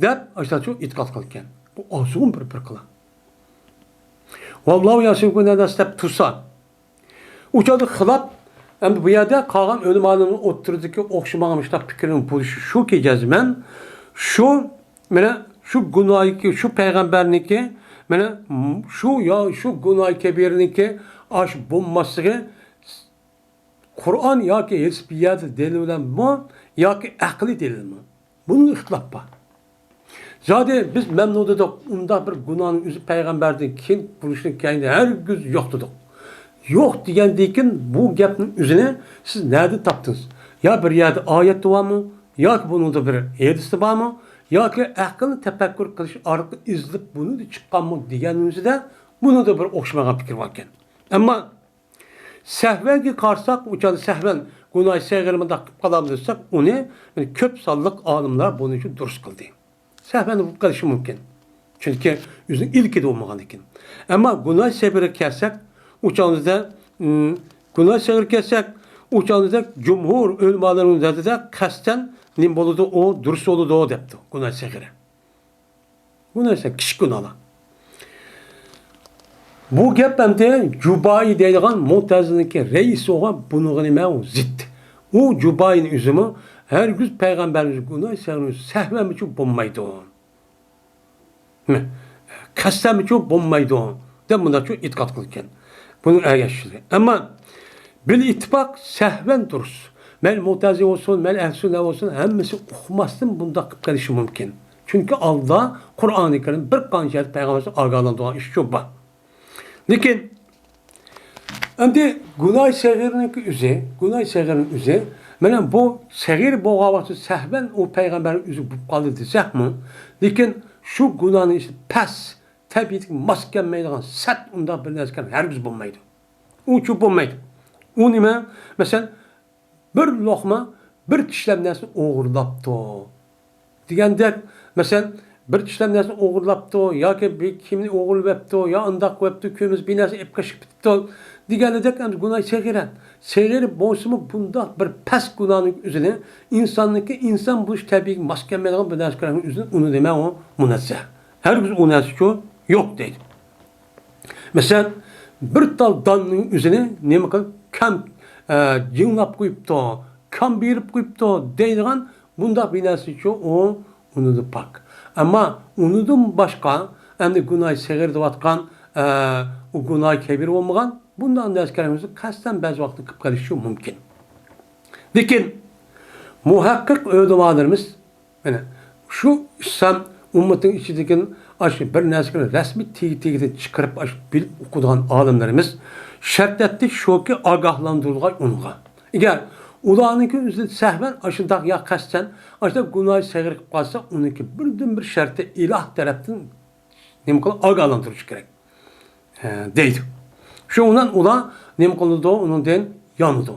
دەپ ئاشۇنداقچۇ ئېتىقاد قىلىدىكەن. بۇ ئازغۇن بىر پىرقىلار. ۋاللاھۇ يەسىمۇكۇم مىنەنناس دەپ تۇرسا. ئۇ چاغدا خىلاپ، ئەمدى بۇ يەردە قالغان ئۆلىمالارنىڭ ئوتتۇرىدىكى ئوخشىمىغان مۇشۇنداق پىكىرنىڭ بولۇشى شۇكى، جەزمەن شۇ، مانا شۇ گۇناھىكى، شۇ پەيغەمبەرنىكى، مانا شۇ يا شۇ گۇناھ كەبىرنىكى ئاش بولماسلىقى قۇرئان ياكى ھېلىقى بىر يەردە دەلىل بىلەنمۇ ياكى ئەقلىي دەلىلمۇ؟ بۇنىڭ ئىختىلاپ بار. زادى بىز مەمنۇ دېدۇق، ئۇنداق بىر گۇناھنىڭ ئۆزى پەيغەمبەردىن كېيىن بولۇشنىڭ كەينىدە ھەرگىز يوق دېدۇق. يوق دېگەندىن كېيىن بۇ گەپنىڭ ئۆزىنى سىز نەدىن تاپتىڭىز؟ يا بىر يەردە ئايەتتە بارمۇ؟ ياكى بۇنىڭدا بىر ھەدىستە بارمۇ؟ ياكى ئەقىل تەپەككۇر قىلىش ئارقىلىق ئىزدىنىپ بۇنىڭدىن چىققانمۇ دېگەننىڭ ئۆزىدە بۇنىڭدا بىر ئوخشىمىغان پىكىر باركەن. ئەمما سەھۋەنگە قارىساق، ئۇ چاغدا سەھۋەن گۇناھ سەغىر مۇنداق قىلىپ قالامدۇ دېسەك، ئۇنى كۆپ سانلىق ئالىملار بۇنى دۇرۇس قىلدى. سەھۋەن بولۇپ قېلىشى مۇمكىن. چۈنكى ئۆزىنىڭ ئىلكىدە بولمىغاندىكىن. ئەمما گۇناھ سەغىرگە كەلسەك، ئۇ چاغدا، ئىم، گۇناھ سەغىرگە كەلسەك، ئۇ چاغدا جۇمھۇر ئۆلىمالىرىنىڭ نەزىرىدە قەستەن نېمە بولىدۇ، ئۇ دۇرۇس بولىدۇ دەپتۇ، گۇناھ سەغىرى. بۇ نەرسە كىچىك گۇناھلار. بۇ گەپ ئەمدى جۇبائى دەيدىغان مۇتەزىلىنىڭكى رەئىسى بولغان بۇنىڭغا نېمە ئۇ زىت. ئۇ جۇبائىنىڭ ئۆزىمۇ ھەرگىز پەيغەمبەرىمىز گۇناھ سەھۋەمىچۇ بولمايدۇ. قەستەنمىچۇ بولمايدۇ دەپ مۇنداقچۇ ئېتىقاد قىلىدىكەن. بۇنىڭ ئەگەشكۈسى. ئەمما بىل ئىتتىپاق سەھۋەن دۇرۇس. مەيلى مۇتەزىلە بولسۇن، مەيلى ئەھلى سۈننە بولسۇن، ھەممىسى ئۇقماستىن بۇنداق قىلىپ قېلىشى مۇمكىن. چۈنكى ئالدىدا قۇرئانى كەرىم بىر قانچە يەردە پەيغەمبەرنى ئاگاھلاندۇرغان ئىش شۇ بار. لېكىن ئەمدى گۇناھى سەغىرنىڭكى ئۆزى، گۇناھى سەغىرنىڭ ئۆزى، مانا بۇ سەغىر بولغان ۋاقتىدا سەھۋەن ئۇ پەيغەمبەرنىڭ ئۆزى بولۇپ قالدى دېسەكمۇ، لېكىن شۇ گۇناھنىڭ ئىچىدە پەس، تەبىئىتىگە ماس كەلمەيدىغان سەت ئۇنداق بىر نەرسە ھەرگىز بولمايدۇ. ئۇچۇ بولمايدۇ. ئۇ نېمە؟ مەسىلەن، بىر لوقما، بىر چىشلەم نەرسىنى ئوغرىلاپتۇ. دېگەندەك، مەسىلەن، بىر چىشلەم نەرسىنى ئوغرىلاپتۇ ياكى بىر كىيىمنى ئوغرىلىۋەپتۇ يا ئۇنداق قىلىۋەپتۇ، كۆمۈز بىر نەرسە ئېلىپ قېچىپ كېتىپتۇ. دېگەندەك، ئەمدى گۇناھى سەغىرە. سەغىر بولسىمۇ بۇنداق بىر پەس گۇناھنىڭ ئۆزىنى ئىنساننىڭكى ئىنسان بولۇش تەبىئىتىگە ماس كەلمەيدىغان بىر نەرسە كۆرگەن ئۆزىنى ئۇنى دېمە ئۇ مۇنەززە. ھەرگىز ئۇ نەرسە شۇ يوق دەيدۇ. مەسىلەن، بىر تال داننىڭ ئۆزىنى نېمە قىلىپ، كام، ئە، جىڭلاپ قويۇپتۇ، كام بېرىپ قويۇپتۇ دەيدىغان بۇنداق بىر نەرسىچۇ ئۇ، ئۇنىدىن پاك. ئەمما ئۇنىدىن باشقا ئەمدى گۇناھى سەغىر دەۋاتقان، ئە، ئۇ گۇناھى كەبىر بولمىغان بۇنداق نەرسە كەلگەن بولسا، قەستەن بەزى ۋاقىتتا قىلىپ قېلىشى مۇمكىن. لېكىن مۇھەققىق ئۆلىمالىرىمىز مانا شۇ ئىسلام ئۈممىتىنىڭ ئىچىدىكى ئاشۇ بىر نەرسىگە رەسمىي تېگى-تېگىدىن چىقىرىپ، ئاشۇ بىلىپ ئوقۇيدىغان ئالىملىرىمىز شەرتەتتى شۇكى، ئاگاھلاندۇرۇلغان ئۇنغا. ئەگەر ئۇلارنىڭكى ئۆزىدە سەھۋەن ئاشۇنداق يا قەستەن ئاشۇنداق گۇناھى سەغىر قىلىپ قالسا، ئۇنىڭكى بىردىنبىر شەرتى ئىلاھ تەرەپتىن نېمە قىلىپ ئاگاھلاندۇرۇش كېرەك، ھە، دەيدۇ. شۇنىڭ بىلەن ئۇلار نېمە قىلىدۇ؟ ئۇنىڭدىن يانىدۇ.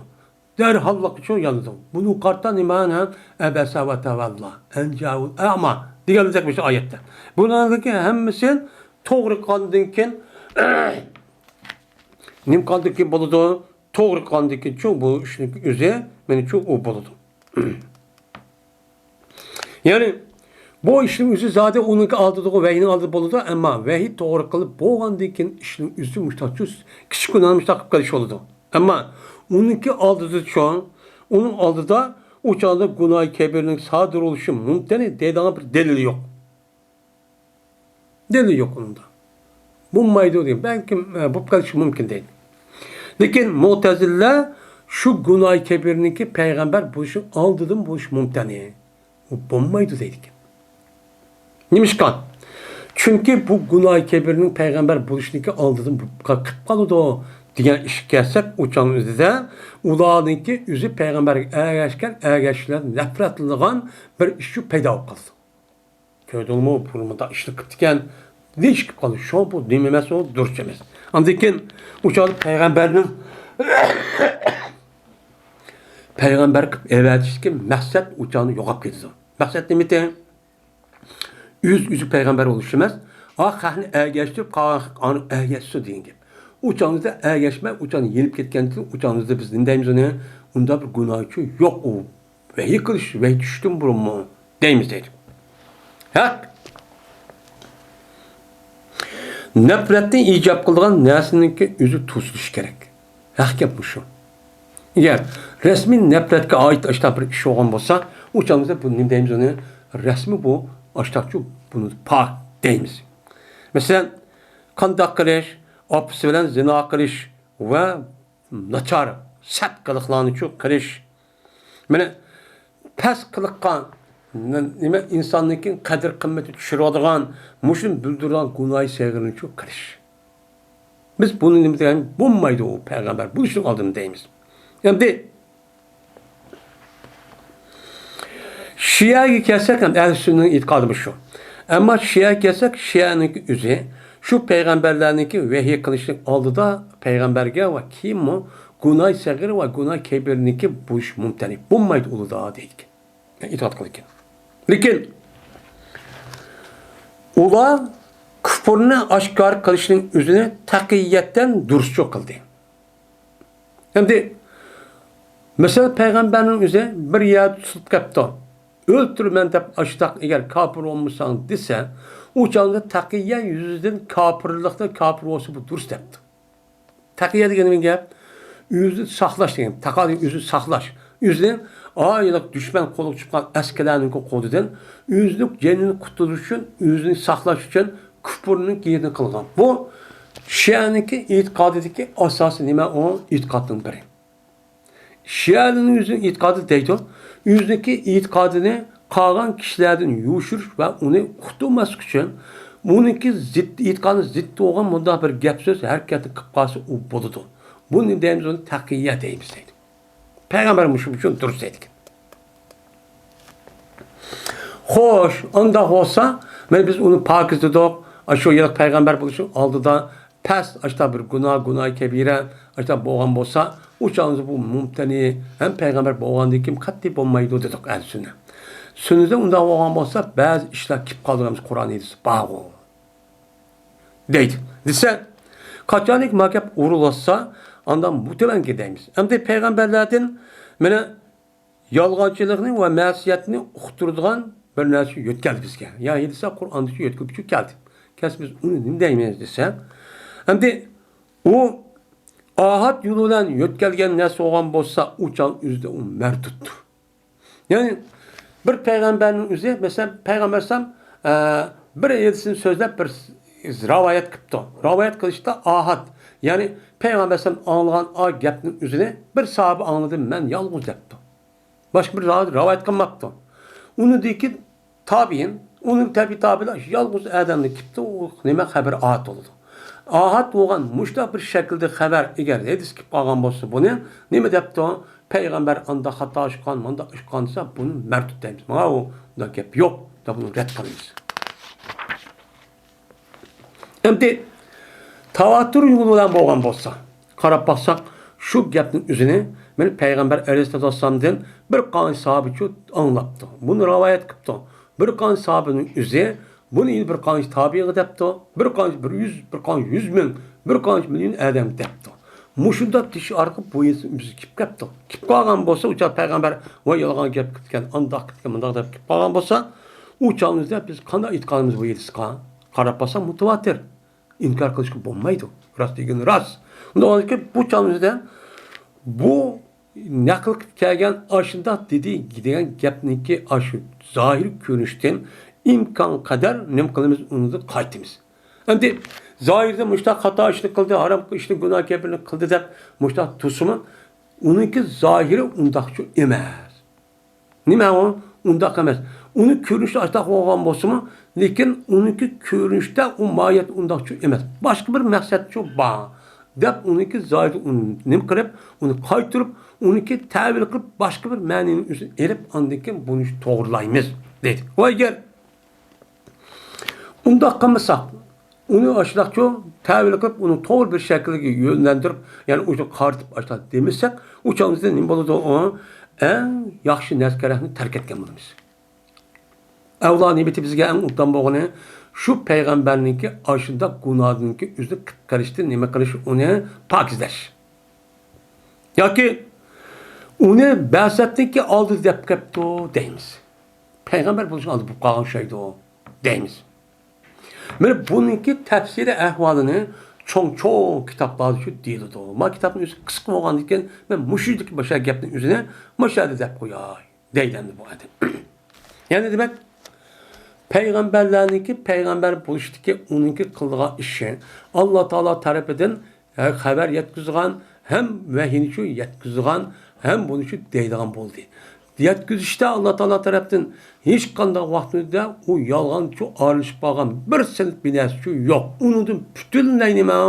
دەرھاللىقچۇ يانىدۇ. بۇنى قارىتا نېمە؟ ئەبەسە ۋە تەۋەللا، ئەنجەئەھۇل ئەما دېگەنلىك مۇشۇ ئايەتتە. بۇلارنىڭكى ھەممىسى توغرا قىلغاندىن كېيىن، نېمە قىلغاندىن كېيىن بولىدۇ؟ توغرا قىلغاندىن كېيىنچۇ بۇ ئىشنىڭ ئۆزى مېنىچۇ ئۇ بولىدۇ. يەنى بۇ ئىشنىڭ ئۆزى زادى ئۇنىڭكى ئالدىدىغۇ ۋەھىينىڭ ئالدىدا بولىدۇ، ئەمما ۋەھىي توغرا قىلىپ بولغاندىن كېيىن ئىشنىڭ ئۆزى مۇشتاقچۇ كىچىك گۇناھنى مۇشتاق قىلىپ قېلىش بولىدۇ. ئەمما ئۇنىڭكى ئالدىدىچۇ، ئۇنىڭ ئالدىدا ئۇ چاغدا گۇناھى كەبىرنىڭ سادىر بولۇشى مۇمتەنە دەيدىغان بىر دەلىل يوق. دەلىل يوق ئۇنىڭدا. بولمايدۇ دېگەن. بەلكىم، ئە، بولۇپ قېلىشى مۇمكىن دەيدۇ. لېكىن مۇتەزىلىلەر شۇ گۇناھى كەبىرنىڭكى پەيغەمبەر بولۇشنىڭ ئالدىدىن بولۇشى مۇمتەنە. ئۇ بولمايدۇ دەيدىكەن. نېمىشقا؟ چۈنكى بۇ گۇناھى كەبىرنىڭ پەيغەمبەر بولۇشنىڭكى ئالدىدىن بولۇپ قا-، قىلىپ قالىدۇ دېگەن ئىشقا كەلسەك، ئۇ چاغنىڭ ئۆزىدە ئۇلارنىڭكى ئۆزى پەيغەمبەرگە ئەگەشكەن، ئەگەشكۈچىلەر نەپرەتلىنىدىغان بىر ئىشچۇ پەيدا بولۇپ قالىدۇ. كۆردۈڭمۇ، بۇ مۇنداق ئىشنى قىپتىكەن، دېيىشكە قالدى. شۇڭا بۇ نېمە ئەمەس، ئۇ دۇرۇس ئەمەس. ئاندىن كېيىن ئۇ چاغدا پەيغەمبەرنىڭ پەيغەمبەر قىلىپ ئەۋەتىشتىكى مەقسەت ئۇ چاغدا يوقاپ كېتىدۇ. مەقسەت نېمىتى؟ ئۆز-ئۆزى پەيغەمبەر بولۇش ئەمەس، ئا، خەقنى ئەگەشتۈرۈپ، قا-، ئانا ئەگەشسۇن دېگەن گەپ. ئۇ چاغدا ئەگەشمەي، ئۇ چاغدا يېنىپ كەتكەندىن كېيىن، ئۇ چاغدا بىز نېمە دەيمىز ئۇنى؟ ئۇنداق بىر گۇناھچۇ يوق ئۇ. ۋەھىي قىلىش، ۋەھىي چۈشۈشتىن بۇرۇنمۇ دەيمىز دەيدۇ. ھەق. نەپرەتنى ئىجاب قىلىدىغان نەرسىنىڭكى ئۆزى توسۇلۇشى كېرەك. ھەق گەپ مۇشۇ. ئەگەر رەسمىي نەپرەتكە ئائىت ئاشتاق بىر ئىش بولغان بولسا، ئۇ چاغدا بۇ نېمە دەيمىز ئۇنى؟ رەسمىي بۇ ئاشتاقچۇ بۇنى پاك دەيمىز. مەسىلەن، قانداق قىلىش؟ ئاپىسى بىلەن زىنا قىلىش ۋە ناچار، سەت قىلىقلارنىچۇ قىلىش. مانا، پەس قىلىققا، نېمە، ئىنساننىڭكى قەدىر-قىممىتى چۈشۈرۈۋالىدىغان، مۇشۇنى بىلدۈرىدىغان گۇناھى سەغىرنىچۇ قىلىش. بىز بۇنى نېمە دېگەن؟ بولمايدۇ، ئۇ پەيغەمبەر بولۇشنىڭ ئالدىدا دەيمىز. ئەمدى شىئەگە كەلسەك، ھەم ئەھلى سۈننىنىڭ ئېتىقادى شۇ. ئەمما شىئەگە كەلسەك، شىئەنىڭكى ئۆزى شۇ پەيغەمبەرلەرنىڭكى ۋەھىي قىلىشنىڭ ئالدىدا پەيغەمبەرگە ۋە كېيىنمۇ گۇناھى سەغىر ۋە گۇناھى كەبىرنىڭكى بولۇشى مۇمتەنە، بولمايدۇ ئۇلىدا دەيدىكەن. ئېتىقاد قىلىدىكەن. لېكىن ئۇلار كۇپۇرنى ئاشكارا قىلىشنىڭ ئۆزىنى تەقىيەتتىن دۇرۇسچۇ قىلدى. ئەمدى، مەسىلەن، پەيغەمبەرنىڭ ئۆزى بىر يەردە تۇتۇلۇپ كەپتۇ. ئۆلتۈرىمەن دەپ ئاشتاق، ئەگەر كاپىر بولمىساڭ دېسە، ئۇ چاغدا تەقىيە يۈزىدىن كاپىرلىقتا كاپىر بولسا بۇ دۇرۇس دەپتۇ. تەقىيە دېگەن نېمە گەپ؟ ئۆزىنى ساقلاش دېگەن. تەقىيە دېگەن ئۆزىنى ساقلاش. ئۆزىنى ئايلىق دۈشمەن قولىغا چىققان ئەسكەرلەرنىڭ قولىدىن ئۆزىنىڭ جېنىنى قۇتۇلدۇرۇش ئۈچۈن، ئۆزىنى ساقلاش ئۈچۈن كۇپۇرنىڭ يېرىنى قىلغان. بۇ شىئەنىڭكى ئېتىقادىدىكى ئاساسىي نېمە؟ ئۇ ئېتىقادنىڭ بىرى. شىئەلەرنىڭ ئۆزىنىڭ ئېتىقادى دەيدۇ. ئۆزىنىڭكى ئېتىقادىنى قالغان كىشىلەردىن يوشۇرۇش ۋە ئۇنى ئۇقتۇرماسلىق ئۈچۈن، ئۇنىڭكى زىت، ئېيتقانغا زىت بولغان مۇنداق بىر گەپ سۆز ھەرىكەتنى قىلىپ قالسا، ئۇ بولىدۇ. بۇنى دەيمىز، ئۇنى تەقىيە دەيمىز دەيدۇ. پەيغەمبەر مۇشۇ ئۈچۈن دۇرۇس دەيدىكەن. خوش، ئانداق بولسا، مانا بىز ئۇنى پاكىز دېدۇق. ئاشۇ يىلقى پەيغەمبەر بولۇشنىڭ ئالدىدا پەس، ئاشتا بىر گۇناھ، گۇناھ كەبىرە، ئاشتا بولغان بولسا، ئۇ چاغدا بۇ مۇمتەنى ھەم پەيغەمبەر بولغاندىن كېيىن قەتئىي بولمايدۇ دېدۇق ئەھلى سۈننە. سۈننىدە ئۇنداق بولغان بولسا، بەزى ئىشلار كېلىپ قالىدىغان قۇرئان ھەدىس بارغۇ. دەيدۇ. دېسە، قاچانكى ما گەپ ئورۇنلاشسا، ئاندىن مۇتەلەنكى دەيمىز. ئەمدى پەيغەمبەرلەردىن مانا يالغانچىلىقنى ۋە مەسىيەتنى ئۇقتۇرىدىغان بىر نەرسە يۆتكەلدى بىزگە. يا ھەدىسە قۇرئاندىچۇ يۆتكىلىپچۇ كەلدى. كەلسە بىز ئۇنى نېمە دەيمىز دېسە، ئەمدى ئۇ ئاھاد يولى بىلەن يۆتكەلگەن نەرسە بولغان بولسا، ئۇ چاغ ئۆزىدە ئۇ مەردۇتتۇر. يەنى بىر پەيغەمبەرنىڭ ئۆزى، مەسىلەن، پەيغەمبەر ئەلەيھىسسالام، ئە، بىر ھەدىسنى سۆزلەپ، بىر س-، رىۋايەت قىپتۇ. رىۋايەت قىلىشتا ئاھاد، يەنى پەيغەمبەر ئەلەيھىسسالام ئاڭلىغان ئا گەپنىڭ ئۆزىنى بىر ساھابە ئاڭلىدىم مەن يالغۇز دەپتۇ. باشقا بىر رىۋايەت قىلماپتۇ. ئۇنىڭدىكى تابىئىن، ئۇنىڭ تەبىئىي تابىئىلار يالغۇز ئادەمنى كېپتۇ، ئۇ نېمە خەۋەر ئاھاد بولىدۇ. ئاھاد بولغان مۇشۇنداق بىر شەكىلدە خەۋەر ئەگەر ھەدىس كېلىپ قالغان بولسا، بۇنى نېمە دەپتۇ؟ پەيغەمبەر ئانداق خاتا ئۇققان، مۇنداق ئۇققان دېسە، بۇنى مەردۇت دەيمىز. مانا ئۇنداق گەپ يوق دەپ بۇنى رەت قىلىمىز. ئەمدى تاۋاتۇر يولى بىلەن بولغان بولسا، قاراپ باقساق، شۇ گەپنىڭ ئۆزىنى مانا پەيغەمبەر ئەلەيھىسسالاتۇ ۋەسسالامدىن بىر قانچە ساھابىچۇ ئاڭلاپتۇ. بۇنى رىۋايەت قىپتۇ. بىر قانچە ساھابىنىڭ ئۆزى بۇنى يەنە بىر قانچە تابىئىغا دەپتۇ. بىر قانچە بىر يۈز، بىر قانچە يۈز مىڭ، بىر قانچە مىليون ئادەمگە دەپتۇ. مۇشۇنداق دېيىش ئارقىلىق بۇ ھەدىس ئۆزى كېلىپ قاپتۇ. كېلىپ قالغان بولسا، ئۇ چاغ پەيغەمبەر ۋاي يالغان گەپ كېتىكەن، ئانداق كېتىكەن، مۇنداق دەپ كېلىپ قالغان بولسا، ئۇ چاغنىڭدا بىز قانداق ئېيتقانىمىز بۇ ھەدىسقا؟ قاراپ باقساق مۇتەۋاتىر. ئىنكار قىلىشقا بولمايدۇ. راست دېگىنى راست. ئۇنداق بولغاندىكىن بۇ چاغنىڭدا بۇ نەقىل قىلىپ كەلگەن ئاشۇنداق دېدى دېگەن گەپنىڭكى ئاشۇ زاھىرىي كۆرۈنۈشتىن ئىمكان قەدەر نېمە قىلىمىز، ئۇنىڭدىن قايتىمىز. ئەمدى زاھىردا مۇشۇنداق خاتا ئىشنى قىلدى، ھارام ئىشنى، گۇناھ كەبىرىنى قىلدى دەپ مۇشۇنداق تۇرسىمۇ، ئۇنىڭكى زاھىرى ئۇنداقچۇ ئەمەس. نېمە ئۇ؟ ئۇنداق ئەمەس. ئۇنى كۆرۈنۈشى ئاشۇنداق بولغان بولسىمۇ، لېكىن ئۇنىڭكى كۆرۈنۈشتە ئۇ ماھىيەت ئۇنداقچۇ ئەمەس. باشقا بىر مەقسەتچۇ بار دەپ ئۇنىڭكى زاھىرى ئۇنى نېمە قىلىپ، ئۇنى قايتۇرۇپ، ئۇنىڭكى تەۋىل قىلىپ، باشقا بىر مەنىنى ئۆزىگە ئېلىپ، ئاندىن كېيىن بۇنى توغرىلايمىز دەيدۇ. ۋە ئەگەر ئۇنداق قىلمىساق، ئۇنى ئاشۇنداقچۇ تەۋىل قىلىپ، ئۇنى توغرا بىر شەكىلگە يۆنلەندۈرۈپ، يەنى ئۇنى قارىتىپ ئاشۇنداق دېمىسەك، ئۇ چاغدا نېمە بولىدۇ؟ ئۇ ئەڭ ياخشى نەرسە-كەرەكنى تەرك ئەتكەن بولىمىز. ئەۋلا نىيىتى بىزگە ئەڭ ئوبدان بولغىنى، شۇ پەيغەمبەرنىڭكى ئاشۇنداق گۇناھدىنكى ئۆزىنى قىلىپ قېلىشتىن نېمە قىلىش، ئۇنى پاكىزلەش. ياكى ئۇنى بەسەتنىڭكى ئالدىدا دەپ كەپتۇ دەيمىز. پەيغەمبەر بولۇشنىڭ ئالدىدا بولۇپ قالغان ئوخشايدۇ دەيمىز. مانا بۇنىڭكى تەپسىلىي ئەھۋالىنى چوڭ-چوڭ كىتابلاردا شۇ دېيىلىدۇ. ما كىتابنىڭ ئۆزى قىسقا بولغاندىكىن، مەن مۇشۇ يەردىكى باشقا گەپنىڭ ئۆزىنى مۇشۇ يەردە دەپ قوياي دەيدۇ ئەمدى بۇ ئادەم. يەنى دېمەك، پەيغەمبەرلەرنىڭكى پەيغەمبەر بولۇشتىكى ئۇنىڭكى قىلىدىغان ئىشى ئاللا تائالا تەرىپىدىن ھە، خەۋەر يەتكۈزىدىغان ھەم ۋەھىينى شۇ يەتكۈزىدىغان ھەم بۇنى شۇ دەيدىغان بولدى. يەتكۈزۈشتە ئاللا تائالا تەرەپتىن ھېچقانداق ۋاقىتتا ئۇ يالغانچۇ ئارىلىشىپ قالغان بىر سىنىپ بىنەسىچۇ يوق. ئۇنىڭدىن پۈتۈنلەي نېمە